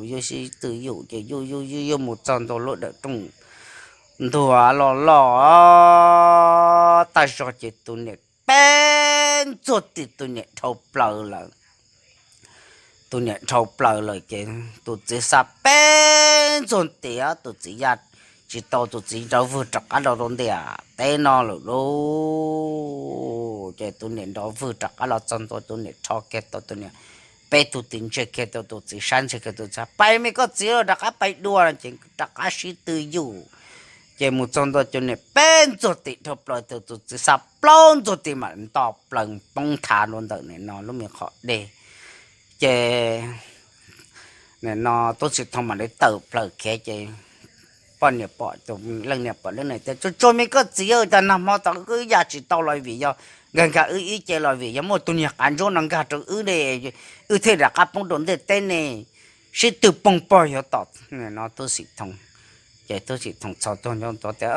yuav xib tw yum ces yuj yuj yuj yuj mus txog ntua lub dawm rooj ntug loj loj tag zog ces tus niam peb ntxuag tim tus niam dhau plaws lawm. Tus niam dhau plaws lawm ces tus txiv xa peb ntxuag tim, tus txiv ya tsis tau, tus txiv nrov vwg rov qab los rau ntiam teb no lawm lauj. Ces tus niam nrov vwg rov qab los txog ntua, tus niam rho kiag tau tus niam peb tug tim, ntsia kiag tau tus txiv sab, ntsia kiag tus txiv, Pais me koj txiv, rov qab pais dua. Ces rov qab sib tw yum, ces mus txog ntua tus niam peb ntxuag tim dhau plaws, tus txiv xa plaub ntxuag tim mam nto plaws poob nthav rau ntawm nim no lub me qhov dej. Ces nim no tub Xim Thoo mam li tawm plaws khiav ces poj niam pom, leej niam pom leej niam tias, Tsuag tsuag me koj txiv, cas nag hmo tod wb ya tsis tau los vim yog nkag nkag wb ib ce los vim yog muaj tus niag qav ntsuab no nkag rau wb ne, wb thiaj rov qab poob rau ntiaj teb ne, sib tw poob pog yuav tom. No tub Xim Thoo, ces tub Xim Thoo txhos tuag nco ntsoov tias,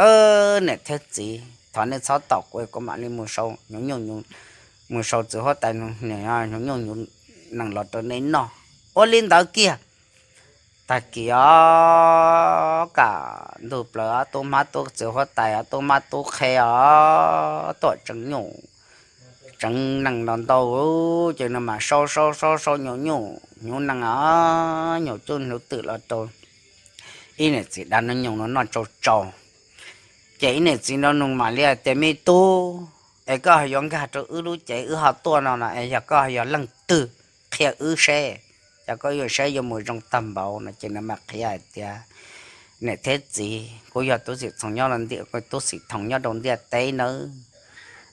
Niam thiab txiv, thov nej txhob tom kuv, kuv mam li mus sau hnyuv nyuj, mus sau txiv huab tais hnyuv nyuj hnyuv nees los rau nej noj. Ua li ntawd kiag, tag kis os, kam ntug plaws ob tug hmab tub, txiv huab tais ob tug hmab tub qhe os, tuaj tseev nyuj tseev nees los ntau, ces nws mam sau sau sau sau hnyuv nyuj hnyuv nees os, hnyuv cuj hnyuv twm los rau ib niam txiv dab nub nyoog no noj tsau tsau. Ces ib niam txiv nrog nws mam li hais tias, Me tub, es koj yuav nkag rau wb lub cev wb ho tuaj no no es yog koj yog leej twg, qhia wb seb, yog koj yuav saib yuav mus zoo tag npaum no ces nws mam qhia hais tias, niam thiab txiv, kuv yog Tub Xim Thoos nyob rau ntiaj, Tub Xim Thoos nyob rau ntiaj teb nawb,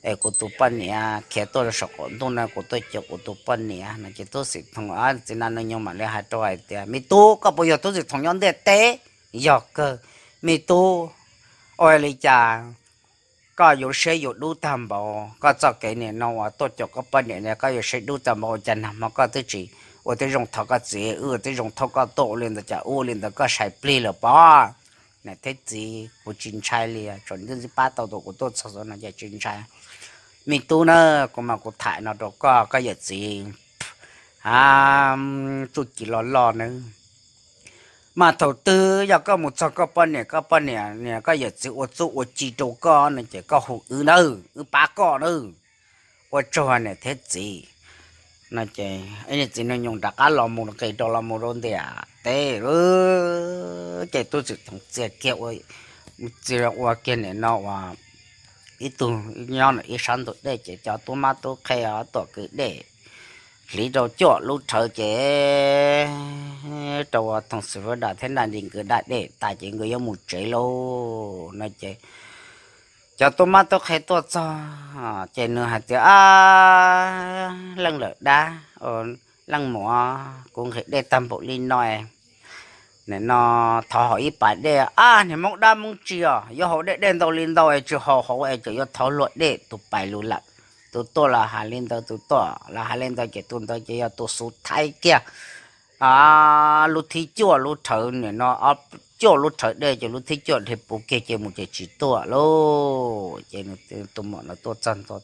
es kuv tus poj niam khiav tuaj saum qaum ntuj no kuv tuaj cuag kuv tus poj niam no ces Tub Xim Thoos, txiv Nas Nus Nyoog mam li hais rau hais tias, me tub, koj puas yog Tub Xim Thoos nyob ntiaj teb? Yog kawg. Me tub, ua li cas koj yuav siab yus dub tag npaum, koj txoj kev nim no uas tuaj cuag koj poj niam no koj yuav siab dub tag npaum, ua cas nag hmo koj twb tsis ua tib zoo thov koj txiv, wb ua tib zoo thauj koj tuaj ua li ntawd, cas ua li ntawd koj sai plig lawm pob? Niam thiab txiv, kuv tsis ntshai li, tsuas ntsib pab tau tus kuv tuaj txog xwb no ces tsis ntshai. Me tub na, kuv mas kuv tham no rau koj, koj yawm txiv, a, txuj ci loj loj nawb. Mas thaum twg yog koj mus txog koj poj niam, koj poj niam, niam koj yawm txiv ua txuj ua ci rau koj no ces koj hu wb nawb, wb pab koj nawb. Ua tsaug niam thiab txiv no ces niam txiv Nus Nyoog rov qab los mus nqis rau los mus rau ntiaj teb. Ces Tub Xim Thoos txia kiag ua, txia ua kiag nim no uas ib tug nyob ib sab ntug dej ces cov tub mab tub qhe tuam kwv dej hliv rau cuaj lub rhawv ces rau Thoom Xwm Vaj Dam thiab Naj Nris nkawd da dej tas ces nkawd yuav mus tsev lauj no ces cov tub mab tub qhe tuaj txog ces nws hais tias, a, leej lawm dab, leej muam, kuv nqhis dej tag npaum li no, nim no thov haus ib pas dej. A, niag Hmoob dab Hmoob tsi os, yuav haus dej dej ntau li ntau es tsis haus haus es tseem yuav thov luag dej, tus pais lus lawm. Tus tuaj los hais li ntawd, tus tuaj los hais li ntawd ces tus ntawd ces yog tus xub thaiv kiag lub thib cuaj lub rhawv nim no, cuaj lub rhawv dej ces lub thib cuaj dhia puv kiag ces mus ces tsis tuaj lauj. Ces tus muam no tuaj txog ntua,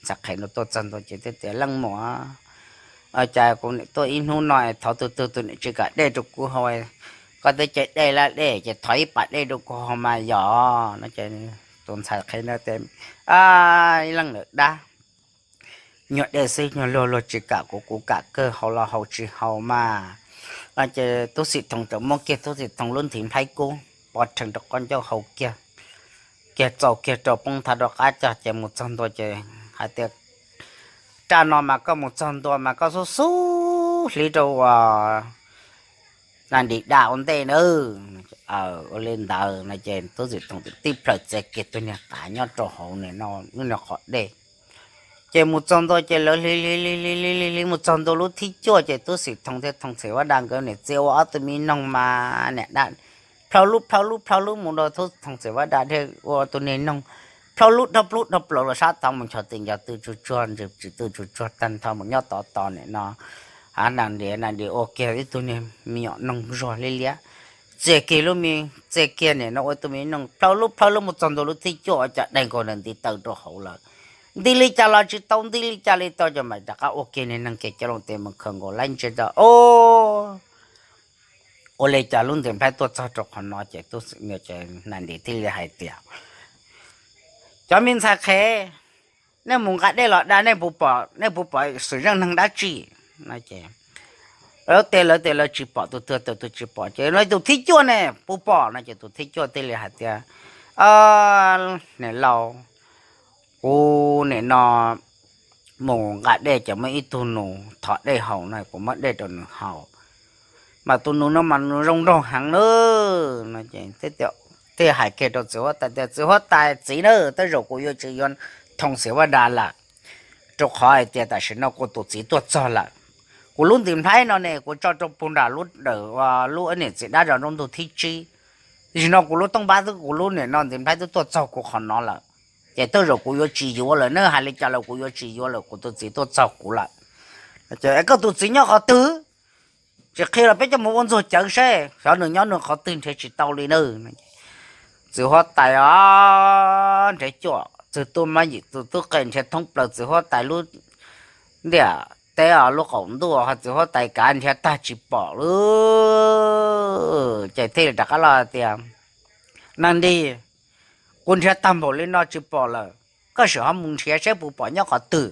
ntxhais qhev no tuaj txog ntua ces thiaj tias, leej muam, cas kuv niam tuaj ib hnub no thov tus twg tus niam tsis kam dej rau kuv haus, koj twb cia dej laj dej ces thov ib pas dej rau kuv haus mas yog no ces tus ntxhais qhev no tias, a, leej lawm dab, nyuag dej xwb nyuag luag luag tsis kam kuv, kuv kam kawg, haus los haus tsis haus mas. No ces Tub Xim Thoos txawm muab kiag Tub Xim Thoos lub ntiv nplhaib kub pov rhees rau qhov ncauj haus kiag, kiag txaus kiag rau poob nthav rau qab cog ces mus txog ntua ces hais tias, raj no mas koj mus txog ntua mas koj xub xub hliv rau uas Naj Nris da ua ntej nawb. Ua li ntawd no ces Tub Xim Thoos tib plaws txia kiag tus niag qav nyob rau hauv nim no lub niag qhov dej. Ces mus txog ntua ces lawv hliv hliv hliv hliv hliv hliv mus txog ntua lub thib cuaj ces Tub Xim Thoos thiab Thoom Xwm Vaj Dam nkawd niam txiv ua ob tug me noog mas niam dab plhau lub plhau lub plhau lub mus rau Thoom Xwm Vaj Dam thiaj ua tus niag noog plhau lub dhau plub dhau plaws los sab tod mus nchos twm nchos twm tsuag tsuag ntsis tsuag tsuag tag nrho mus nyob tod tod nim no. Hav Naj Nris, Naj Nris ua kiag ib tug niag me nyuam noog zuag liab liab, txia kiag lub me, txia kiag nim no ua tus me noog plhau lub plhau lub mus txog ntua lub thib cuaj ua cas daig nkaus nws ntiv taw rau hauv lawm. Nti li cas los tsis tau, nti li cas li tau, ces mam rov qab ua kiag niag neeg kiag coj loo tes mus khaws nkaus laib ntsia rau, o, ua li cas lub ntiv nplhaib tuaj txog rau qhov no ces Tub Xim, Naj Nris thiaj li hais tias, cov me ntxhais qhev, nej mus nqa dej los da, nej puas pom, nej puas pom xwm zeej neeg dab tsi? No ces lawv tias, lawv tias lawv tsis pom, tus twg tus twg tsis pom, ces lawv tus thib cuaj ne puas pom? No ces tus thib cuaj thiaj li hais tias, niam laus, kuv nim no mus nqa dej ces muaj ib tug nus thov dej haus no kuv muab dej rau nws haus, mas tus nus no mas nws zoo nraug heev na. No ces thiaj hais kiag rau txiv huab tais tias, txiv huab tais txiv na, tej zaum kuv yuav tsis yuav Thoom Xwm Vaj Dam lawm, rau qhov hais tias tam sim no kuv tus txiv tuaj txog lawm. Kuv lub ntiv nplhaib no ne kuv tso rau puag nram lub dawm lub niam txiv dab zos nrooj ntug thib tsib. Tam sim no kuv lub tooj npab twb, kuv lub nim no ntiv nplhaib twb tuaj txog kuv qhov no lawm, ces tej zaum kuv yuav tsis yuav lawm na, hais li cas los kuv yuav tsis yuav lawm, kuv tus txiv tuaj txog kuv lawm. Es koj tus txiv nyob qhov twg? Tsis qhia los peb coj mus ua ntxuag cawv seb xyov nws nyob nws qhov twg, nrhiav tsis tau li na. Txiv huab tais os, nrhiav cuaj txwg tub mab yim txwg tub qe nrhiav thoob plaws txiv huab tais lub ntiaj teb os, lub qaum ntuj ho txiv huab tais kav nrhiav tag tsis pom li. Ces thiaj li rov qab los hais tias, Naj Nris, kuv nrhiav tag npaum li no tsis pom lawm, koj sim ho mus nrhiav seb puas pom nyob qhov twg.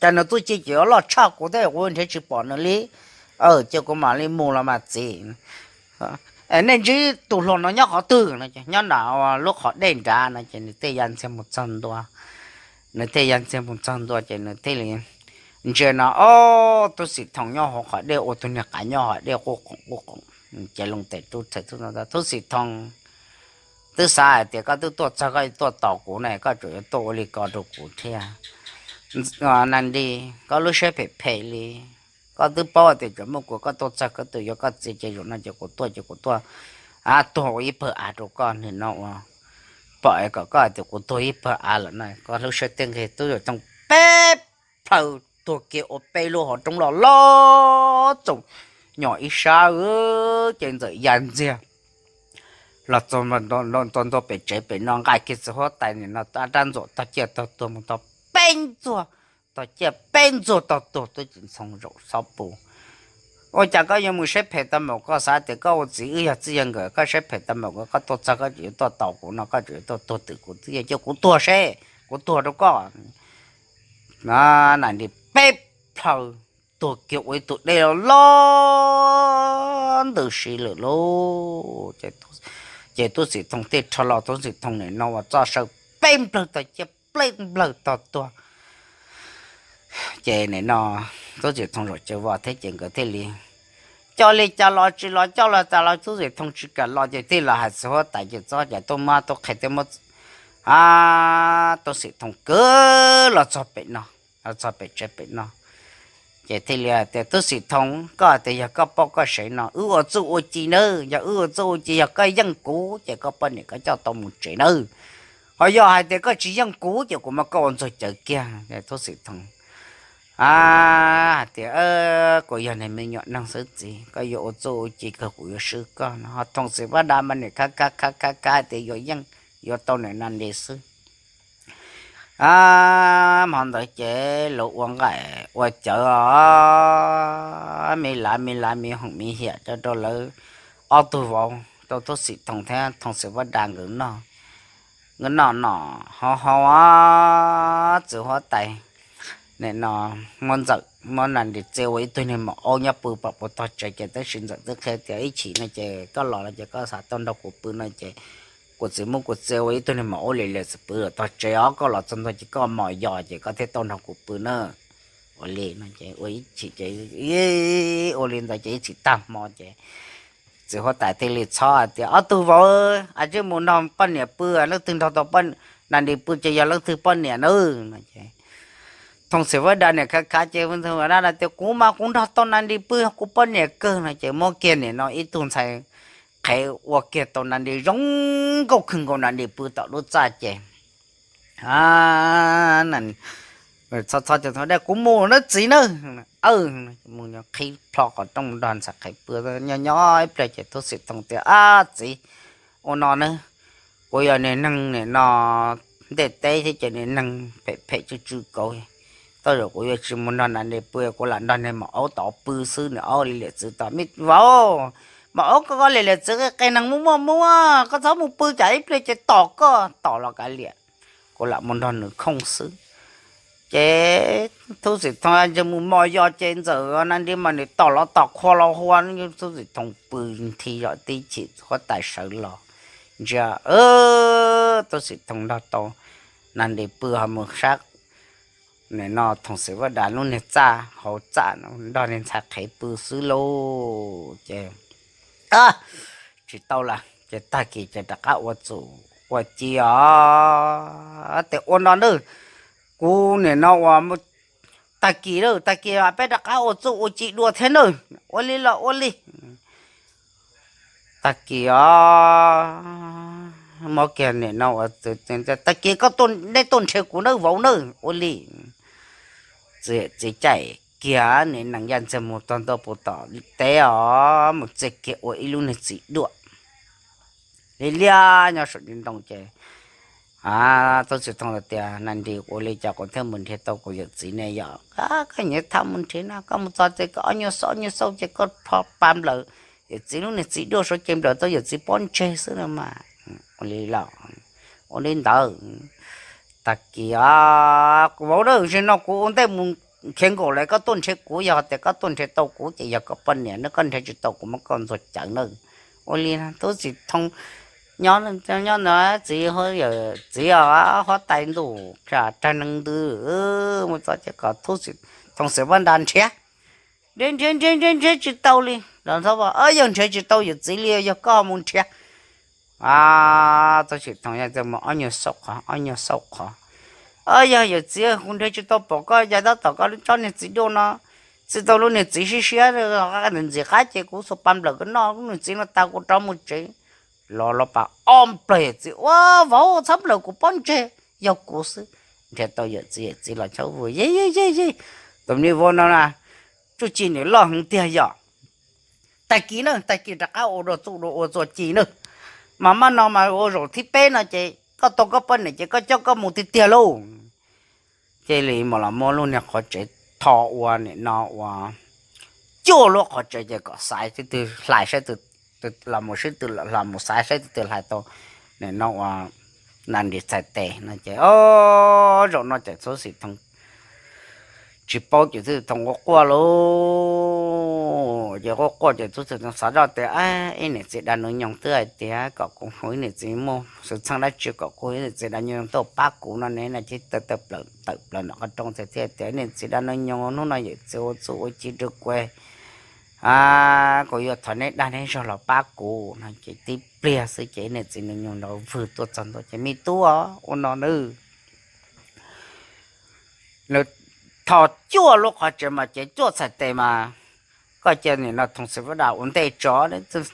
Cas nws txuj ci ces yuav loj tshaj kuv thiab, kuv nrhiav tsis pom nws li. Ces kuv mam li mus los mas txiv. Nej ntsib tus hluas no nyob qhov twg? Nyob nram lub qhov dej nrad no. Ces nws thiaj ya ntxiag mus txog ntua, Nws thiaj ya ntxiag mus txog ntua ces nws thiaj li ntsia no, ob, Tub Xim Thoo nyob hauv qhov dej ua tus niag qav nyob hauv dej quj qoom quj qoom. Ces loo tes rub txhais tub, Tub Xim Thoo, twb xav hais tias koj twb tuaj txog koj tuaj tos kuv ne, koj tseem yuav tuaj ua li ko rau kuv thiab. Nas Nris, koj lub siab phem phem li, koj twb paub tias tseem muaj kuv, koj tuaj txog koj twb yuav koj txiv ces zaum no ces kuv tuaj ces kuv tuaj tuag ua ib pawg av rau koj. Nim no ua pom es kom koj hais tias kuv tuag ib pawg av lawm no, koj lub siab tej nqig. Tub Xim Thoo peb plhaw tuag kiag ua peb lub hauv roob loj loj txoom nyom ib sab. Ces Ntxawm ya ntxiag los txog ntua pem tsev pem no, nqa kiag txiv huab tais nim no rab ntxuam tog ciaj tog tuag mus tog peb ntxuag, tog ciaj peb ntxuag tog tuag. Tub Xim Thoo zaum xob pus, ua cas koj yuav mus siab phem tau npaum, koj xav tias koj ua txiv wb yog txij yog nkawm, koj siab phem tau npaum ko, koj tuaj txog koj tseem yuav tuaj tos kuv no, koj tseem yuav tuaj tuag twm kuv txiv, cia kuv tuag seb, kuv tuag rau koj. Nas Nris peb plhaw tuag kiag ua ib tug dej loj loj ntws si lawm lauj. Ces Tub Xim Thoo thiaj rho los, Tub Xim Thoo nim no ua txoj saw peb nplawg tog ciaj peb nplawg tog tuag. Ces nim no Tub Xim Thoo zaum caws vos thiab ces nkawd thiaj li coj li cas los tsis los, coj los tas los Tub Xim Thoo tsis kam los ces thiaj los hais txiv huab tais ces txhob cas tuaj muab tuaj qhia thiab muab Tub Xim Thoo kwv los txog pem no, los txog pem tsev pem no. Ces thiaj li hais tias, Tub Xim Thoo, koj hais tias yog koj poj koj sev no wb ua txuj ua ci nawb, yog wb ua txuj ua ci yog koj yeej kuv ces koj poj niam koj coj tau mus tsev nawb. Ho yog hais tias koj tsis yeej kuv ces kuv muab koj ua ntxuag cawv kiag. Tub Xim Thoo hais tias, kuv yog niag me nyuam neeg xwb txiv, koj yuav ua txuj ua ci kawg kuv yuav swb koj no. Ho Thoo Xim Vaj Dam mas niam khav khav khav khav khav hais tias yuav yeej, yuav tau niam Nas Nris xwb. Hmo ntawd ces lawv ua nqaim ua cawv os, me lav me lav me hoom me hiam rau rau lawv ob tug vauv, rau Tub Xim Thoo thiab Thoo Xim Vaj Dam nkawd noj, nkawd noj noj haus haus os, txiv huab tais nim no muab Ntxawm muab Nas Nris txia ua ib tug niag maum aub nyob pw pom puag tog tsev ces tab sis Ntxawm twb qhia tias ib chim no ces koj los lawm ces koj xav tau nrog kuv pw no ces kuv txiv muab kuv txia ua ib tug niag maum aub li liam txiv pw lawm tog tsev os, koj los txog ntua ces koj mos yos ces koj thiaj tau nrog kuv pw na. Ua li no ces ua ib chim ces, ua li ntawd ces ib chim tag hmo ces txiv huab tais thiaj li txhob hais tias, ob tug vauv, a, tsis mus nrog poj niam pw, leej twg nrog tau Nas Nris pw ces yog leej twg poj niam na no ces Thoo Xim Vaj Dam niam khav khav ces tias, kuv mas kuv nrog tau Nas Nris pw, kuv poj niam kawg no ces muab kiag nim no ib tug ntxhais qhev ua kiag tau Nas Nris zoo nkauj kawg nkaus Nas Nris pw tom lub txaj ces txhob txhob ces, dab, kuv mus nawb txiv nawb. Mus qhib plho qhov rooj mus nrog ntxhais qhev pw nyob nyob ib pliag ces Tub Xim Thoo tias, ab txiv, ua no nawb, kuv yog niag neeg nim no ntiaj teb thiab ces niag neeg phem phem tsw tsw kauv, tej zaum kuv yuav tsis mus nrog Nas Nris pw, kuv lam nrog niag maum aub tod pw xwb, niag aub li liam txiv tom. Me vauv, maum aub koj koj li liam txiv qi qe neeg muaj muaj muaj, koj txhob mus pw tsam ib pliag ces tom koj, tom los kav liam, kuv lam mus nrog nws khooj xwb. Ces Tub Xim Thoo ntsia mus mos yos ces Ntxawm Nas Nris mas nws tom los tom qhua los hua, Tub Xim Thoo pw nthi zom tib chim huab tais sawv los ntsia, Tub Xim Thoo nrog tau Nas Nris pw ho mus sab nim no Thoo Xim Vaj Dam lub niag txaj hauv txaj nrog niag ntxhais qhev pw xwb lauj. Ces tsis tau lawm ces tag kis ces rov qab ua txuj ua ci os. Tes ua no nawb, kuv nim no ua tag kis lawm, tag kis peb rov qab ua txuj ua ci dua thiab nawb. Ua li los ua li. Tag kis os, muab kiag nim no ua, tag kis koj tuaj, neb tuaj nrhiav kuv nawb vauv nawb. Ua li. Txiv caij kiag nim nees ya ntxiag mus txog ntua puag tom teb os, mus txia kiag ua ib lub niag txiv duaj li liab nyob saum ntoo ces Tub Xim Thoo tias, Nas Nris, ua li cas kuv thiaj mus nrhiav tau kuv yawm txiv ne yom? Koj nyiam tham mus nrhiav no, koj mus txog ces koj ob nyuag xauj ob nyuag xauj ces koj pho pa nplawm yawm txiv lub niag txiv duaj saud ces nplawm tau yawm txiv pob ntseg xwb no mas. Ua li los, ua li ntawd. Tag kis os, kuv vauv, tam sim no kuv ua ntej mus khiav nkaum lawm, koj tuaj nrhiav kuv, yog tias koj tuaj nrhiav tau kuv ces yog koj poj niam, neb koj nrhiav tsis tau kuv muab koj ntxuag cawv nawb. Ua li Tub Xim Thoo nyob, nyob no txiv, yawm txiv os, huab tais ntuj, rag nees ntws, mus txog ces kom thub xim, thooj xim vaj nra nrhiav, nrhiav nrhiav nrhiav nrhiav nrhiav tsis tau li los ntxhov, yog nrhiav tsis tau yawm txiv li, yog koj mus nrhiav. A, txog xim thooj yog mus ob nyuag xauj qhov, ob nyuag xauj qhov, yog yawm txiv, kuv nrhiav tsis tau pom koj ya tab tom koj lub tsob niag txiv duaj no, txij tau lub niag txiv siab siab ntxim qab ces kuv xuas pa nplawm koj noj lub niag txiv no tas kuv rov mus tsev. Los los pas ob nplawg yawm txiv, ua, vauv txhob nplawm kuv pob ntseg, yog kuv xwb. Nrhiav tau yawm txiv, yawm txiv los chob vwm, yej yej yej yej, tus me vauv no na, tsuj ci nws loj heev tiag yom. Tag kis na, tag kis rov qab ua dua txuj dua ua txuj ci na, mas maj no mas ua zaum thib peb no ces koj tau koj poj niam ces koj coj koj mus tiag tiag lauj. Cia li mus los muab lub niag qhov tsev tho ua nim no ua cuaj lub qhov tsev ces kom xaiv sib tw hlais saib, los mus sib tw los mus xaiv saib tus twg hlais tau nim no ua Nas Nris txhais tes no ces, o, zaum no ces Txhuv Xim Thooj tsis paub ces Txhuv Xim Thooj quaj quaj lauj. Ces quaj quaj ces Txhuv Xim Thooj xav zoj tias, ib niam txiv dab nus nyoog twb hais tias kom kuv hu ib niam txiv muaj xwm txheej dab tsi kom kuv hu ib niam txiv dab nus nyoog tuaj pab kuv no ne, no ces tawm plaws, tawm plaws nram qhov rooj txhais thiaj tias, ib niam txiv dab nus nyoog, hnub no yawm txiv ua txuj ua ci rau kuv, kuv yuav thov neb dag neb zog los pab kuv no ces tib pliag xwb ces ib niam txiv nus nyoog nrov vwg tuaj txog ntua ces, me tub, ua no nawb, nws tho cuaj lub qhov tsev mas ces cuaj txhais tes mas, koj cia nim no Thooj Xim Vaj Dam ua ntej tso,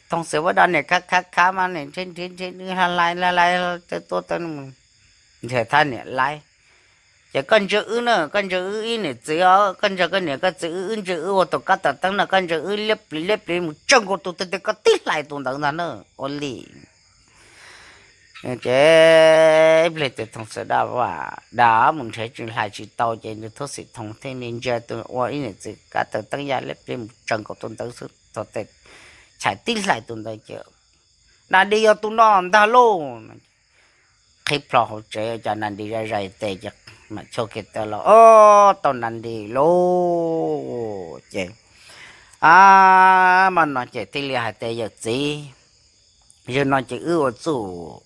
Thooj Xim Vaj Dam niam khav khav khav mas niam nrhiav nrhiav nrhiav hlais hlais hlais tuaj, nrhiav thab niam laib. Ces koj ntsia wb na, koj ntsia wb ib niam txiv os, koj ntsia koj niam koj txiv, wb ntsia wb ua tus kab taws teeb no, koj ntsia wb liab pliv liab pliv mus tsaws nkaus tus twg tias koj tib hlais tus ntawd ntag na, ua li. Ces ib pliag ces Thooj Xim Dam, Dam mus nrhiav tsis hlais tsis tau ces nws Txhuv Xim Thooj thiaj li ntsia tus ua ib niam txiv kab taws teeb ya liab pliv mus tsaws nkaus tus ntawd xwb, tau tes chais tib hlais tus ntawd ces, Nas Nris yog tus no ntag lauj. Qhib plho hauv tsev cas Nas Nris zais zais tes ces mam chua kiag taw los, o, tau Nas Nris lauj. Ces, a, mas no ces thiaj li hais tias, yawm txiv, zaum no ces wb ua txuj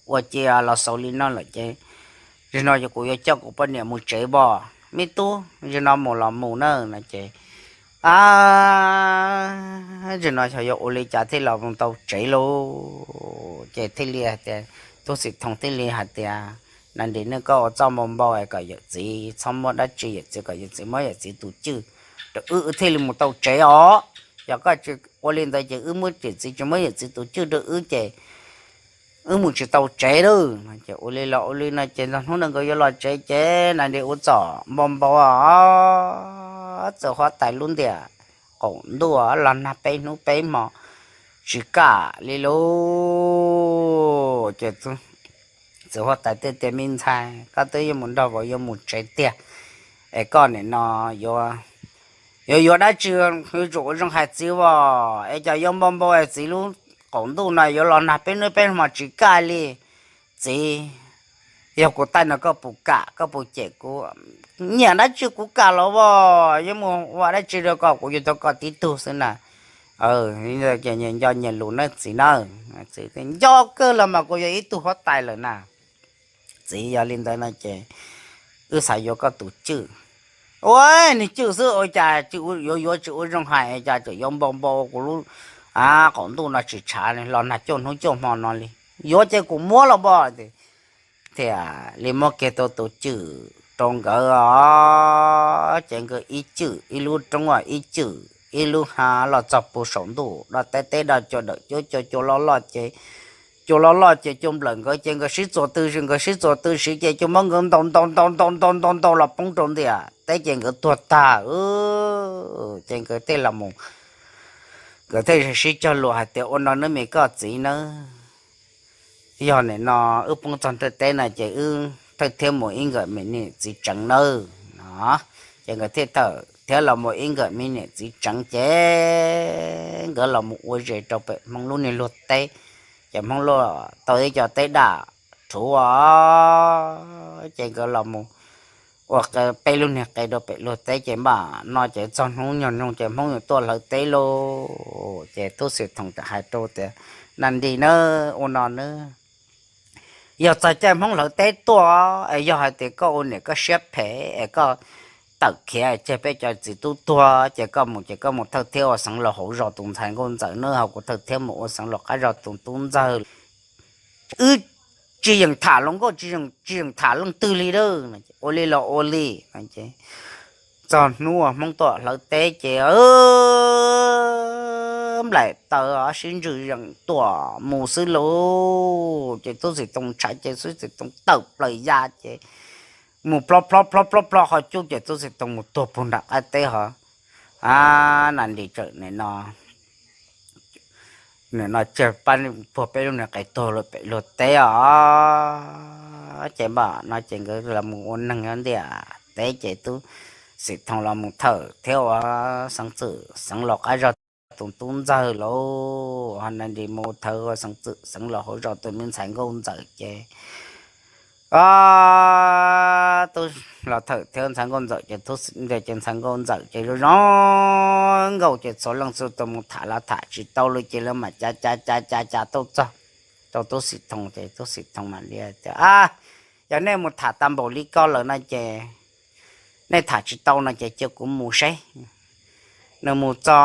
ua ci los xaus li no lawm ces, zaum no ces kuv yuav coj kuv poj niam mus tsev pom me tub, zaum no mus los mus na no ces, a, zaum no xyov yuav ua li cas thiaj los mus tau tsev lauj. Ces thiaj li hais tias, Txhuv Xim Thooj thiaj li hais tias, Nas Nris, nej koj ua txuj npau npau es kom yawm txiv txhob muab dab tsi, yawm txiv kom yawm txiv muab yawm txiv tus cwj rau wb, wb thiaj li mus tau tsev os. Yog koj tsis ua li ntawd ces wb muab yawm txiv, tsis muab yawm txiv tus cwj rau wb ces wb mus tsis tau tsev lauj. Ces ua li los ua li no ces txog hnub no nkawd yuav los tsev ces Nas Nris ua txuj npau npau, txawm huab tais lub ntiam qaum ntuj los nag peb hnub peb hmo tsis kam li lauj. Ces txawm huab tais thiaj tias, me ntxhais, koj twb yuav mus nrog vauv yuav mus tsev tiag, es koj nim no yuav, yuav yuav dab tsi yuav tsum ua zoo hais txiv os, es cas yuav npau npau es txiv lub qaum ntuj no yuav los nag peb hnub peb hmo tsis kam li. Txiv, yog kuv taij no koj puas kam, koj puas cem kuv? Nyiam dab tsi kuv kam los as, yuav mus ua dab tsi rau koj kuv yuav tau koj tib tug xwb na. Nyias nco nyias lus nawb txiv nawb. Nco kawg los mas kuv yog ib tug huab tais lawm na. Txiv, yog li ntawd no ces wb xav yuav koj tus cwj. Ua, niag cwj xwb ua cas yuav yuav tsis ua zoo hais, cas tseem yuav npau npau kuv lub, a, qaum ntuj no tsis tshav los nag cuaj hnub cuaj hmo no li. Yuav ces kuv muab los as. Thiaj li muab kiag tau tus cwj rau nkawd os. Ces nkawd ib cwj ib lub roob, ib cwj ib lub hav los txog puag saum ntuj, do teb teb do cua dawm cuab cua, cua loj loj ces, cua loj loj ces cua nplawm nkawd ces nkawd sib txuas tw siv, nkawd sib txuas tw siv ces cua muab nkawd ntaus ntaus ntaus ntaus ntaus ntaus ntaus los poob rau ntiam teb ces nkawd tuag tag. Ces nkawd thiaj los mus, nkawd thiaj sib cog lus hais tias, ua no nawb me koj txiv nawb, yog nim no wb poob txog ntiam teb no ces wb thawj thiab mus ib nkawm me niam txiv tsev nawb no. Ces nkawd thiaj thawj thiab los mus ib nkawm me niam txiv tsev ces nkawd los mus ua zes rau pem Hmoob lub niag luag teb. Ces Hmoob luag tau ib co teb daj rhuv os, ces nkawd los mus ua peb lub niag qe rau pem luag teb ces npaj no ces txog hnub nyoog nyoog ces Hmoob yuav tuaj hlawv teb lauj. Ces tub Xwm Thoom txawm hais rau tias, Nas Nris nawb, ua no nawb, Yog txog caij Hmoob hlawv teb tuaj es yog hais tias koj ua niam koj siab phem es koj tawm khiav tseg peb cov txiv tub tuag ces koj mus ces koj mus thawj thiab ua xeev laus hauv zos tus ntxhais nkauj ntxawm nawb, ho kuv thawj thiab mus ua xeev laus qab zos tus tub ntxawg. Wb tsis yeem tham hluas nkauj, tsis yeem tham leej twg li a. Ua li los ua li. Txog hnub uas Hmoob tuaj hlawv teb ces nplaim taws sib ntswg yeem tuam mus xwb lauj. Ces Tub Xim Thoo ntshav ces Tub Xim Thoo tawm plaws ya ces mus plob plob plob plob plob qhov cub ces Tub Xim Thoo mus tuag puag nram qab teb hov. A, Nas Nris tseem nim no nim no tseg pab puag peb lub niag qe tuag luag pem luag teb os. Ces npam no ces nkawd los mus ua neeg nyob ntiaj teb ces Tub Xim Thoo los mus thawj thiab ua xeev txwm xeev laus qab zos tus tub ntxawg lauj, ho Nas Nris mus thawj ua xeev txwm xeev laus hauv zos tus me ntxhais nkauj ntxawm ces tub los thawj thiab ntxhais nkauj ntxawm ces, ces ntxhais nkauj ntxawm ces zoo zoo nkauj ces txhua leej txhua tus mus tham los tham tsis tau li ces lawv mam cav cav cav cav cav tuaj txog rau Tub Xim Thoo ces Tub Xim Thoo mam li tias, A, yog nej mus tham tau npaum li ko lawm no ces nej tham tsis tau no ces cia kuv mus seb. Nws mus txog,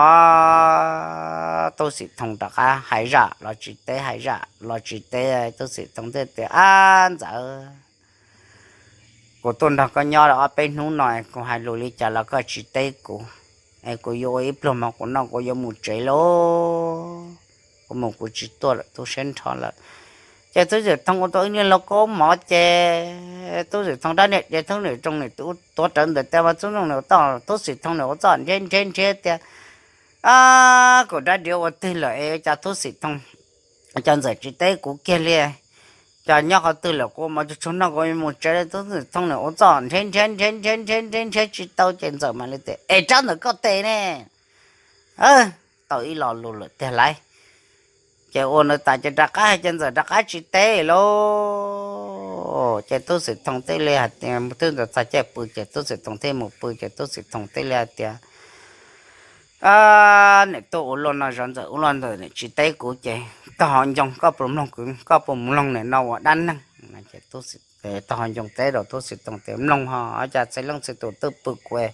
Tub Xim Thoo rov qab hais zam los tsis teb, hais zam los tsis teb, Tub Xim Thoo thiaj tias, A, ntxawm, kuv tuaj nrog koj nyob ob peb hnub no, kuv hais lus li cas los koj tsis teb kuv, es kuv yuav ua ib pluag mov kuv noj kuv yuav mus tsev lauj. Kuv mus kuv tsis tuaj lawm, tub siab nrho lawm. Ces Tub Xim Thoo ua tau ib niag lauj kaub mov ces Tub Xim Thoo rab niag diav thoob niam zoo niam tuav rawv ntawm tes mas Tub Xim Thoo niam ua txoj, Tub Xim Thoo niam ua txoj nrhiav nrhiav nrhiav tias, A, kuv rab diav ua twg lawm es cas Tub Xim Thoo, cas ntxawm tsis teb kuv kiag li, cas nyob qhov twg lawm, kuv mov tsuag tsuag noj kuv mus tsev li. Tub Xim Thoo niam ua txoj nrhiav nrhiav nrhiav nrhiav nrhiav nrhiav tsis tau ces ntxawm mam li tias, Es rab ntawm koj tes ne? Tau ib lo lus lawm tiag lauj. Ces ua ntawd tas ces rov qab hais ces ntxawm rov qab tsis teb lauj. Ces Tub Xim Thoo thiaj li hais tias twb ntxawm txog caij pw ces Tub Xim Thoo thiaj mus pw ces Tub Xim Thoo thiaj li hais tias, Niam tuaj ua luaj no zov ntxawm ua luaj ntxawm niam tsis teb kuv ces tog ho ncoo, koj puas mloog, koj puas mloog nim no ua dab neeg? Tog ho ncoo teb rau Tub Xim Thoo tias, Mloog ho, cas txhua leej txhua tus twb pw kuv,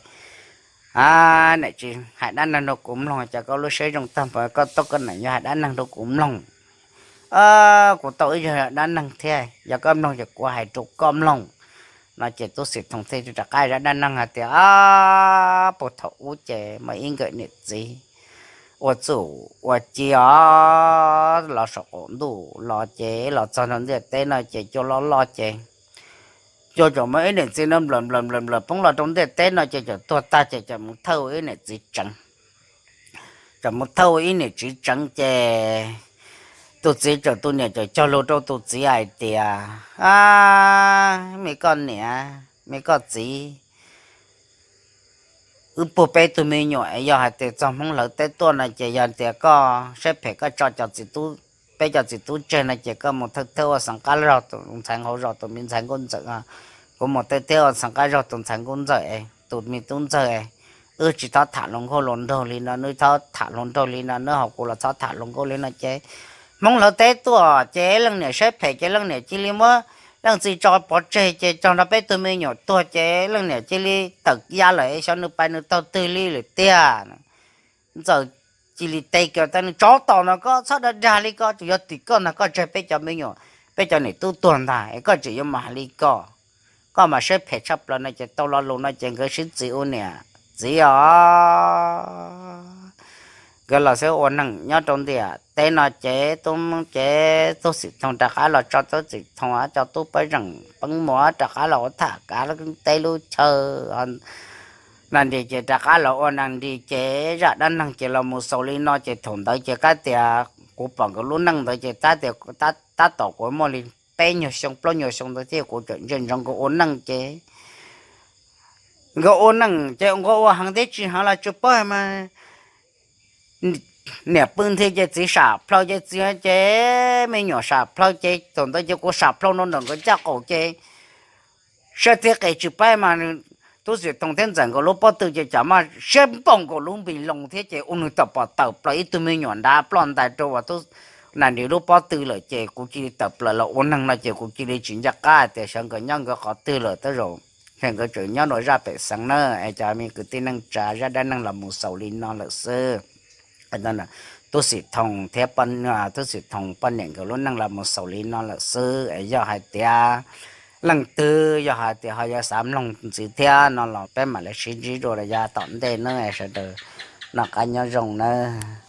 niam tsis hais dab neeg rau kuv mloog, cas koj lub siab zoo tag npaum koj tuaj koj niam yuav hais dab neeg rau kuv mloog. Kuv tau ib zaj dab neeg thiab, yog koj mloog ces kuv hais rau koj mloog. No ces Tub Xim Thoo thiaj rov qab zaj dab neeg hais tias, Puag thaum ub ces muaj ib nkawm niam txiv ua txuj ua ci os, los saum qaum ntuj los ces los txog rau ntiaj teb no ces cua loj loj ces cua tseem muaj ib niam txiv no nplawm nplawm nplawm nplawm poob los rau ntiaj teb no ces txawm tuag tag ces txawm mus thawj ua ib niam txiv tsev. Txawm mus thawj ua ib niam txiv tsev ces tus txiv txawm, tus niam txawm cog lus rau tus txiv hais tias, A, me koj niam, me koj txiv, wb puag peb tug me nyuam es yog hais tias txog Hmoob hlawv teb tuaj no ces yog tias koj siab phem koj tso cov txiv tub, peb cov txiv tub tseg no ces koj mus thawj thiab ua xeev qab zog tus ntxhais hauv zos tus me ntxhais nkauj ntxawm. Kuv mus thawj thiab ua xeev qab zog tus ntxhais nkauj ntxawm es tus me tub ntxawg es wb tsis txhob tham hluas nkauj hluas nraug li no, nws txhob tham hluas nraug li no, nws ho kuv los txhob tham hluas nkauj li no ces Hmoob hlawv teb tuaj ces leej niam siab phem ces leej niam cia li muab leej txiv tso pov tseg ces txog nrog peb tug me nyuam tuag ces leej niam cia li tawm ya lawm, xyov nws pais nws taug twg li lawm tiag. Ntxawm cia li teb kiag tias, Tsov tom no koj txhob dag dag li ko, tsuas yog tim koj ntag, koj tseg peb cov me nyuam, peb cov niam tub tuag ntag es koj tseem yuav mus hais li ko, koj mas siab phem tshaj plaws no ces tau lo lus no ces nkawd sib txiv ua niam txiv os. Nkawd los xwb ua neeg nyob rau ntiaj teb no ces tub, ces Tub Xim Thoo rov qab los tso, Tub Xim Thoo cov tub pab zeem peeb muam rov qab los ua tham kav teb lub chaw. Nas Nris ces rov qab los ua Nas Nris ces zaj dab neeg ces los mus xaus li no ces thaum ntawd ces kav tias kuv pom nkawd lub neej ntawd ces tab tom kuv muaj li peb nyuag xyoo plaub nyuag xyoo ntawd thiab kuv tseem ntsia ntsoov nkawd ua neej ces nkawd ua neej ces nkawd ua heev thiab tsis heev los tsis paub mas niam pw nthi ces txiv sam plhaw ces txiv, ces me nyuam sam plhaw ces thaum ntawd ces kuv sam plhaw nroo ntawm nkawd ncaj qaum ces siab thiab qis tsis paub mas Tub Xim Thoo thiab Ntxawm nkawd lub pob tw ces tsam maj siab npaum nkaus lub npis loo thiab ces ua nws tawm pom tawm plaws ib tug me nyuam nrad ploj ntais rau uas nam nws lub pob tw lawm ces kuv cia li tawm plaws los ua neeg no ces kuv cia li tsis nco qab hais tias xyov nkawd nyob nkawd qhov twg lawm, tej zaum nkawd tseem nyob rau zaj pem xeev na. Es cov me kwv tij neej tsa, zaj dab neeg los mus xaus li no lawm xwb. Tub Xim Thoo thiab, Tub Xim Thoo poj niam nkawd lub neej los mus xaus li no lawm xwb. Es yog hais tias leej twg yog hais tias ho yuav xav mloog ntxiv thiab no los peb mam li sib ntsib dua rau yav tom ntej nawb sawv daws, noj qab nyob zoo nawb.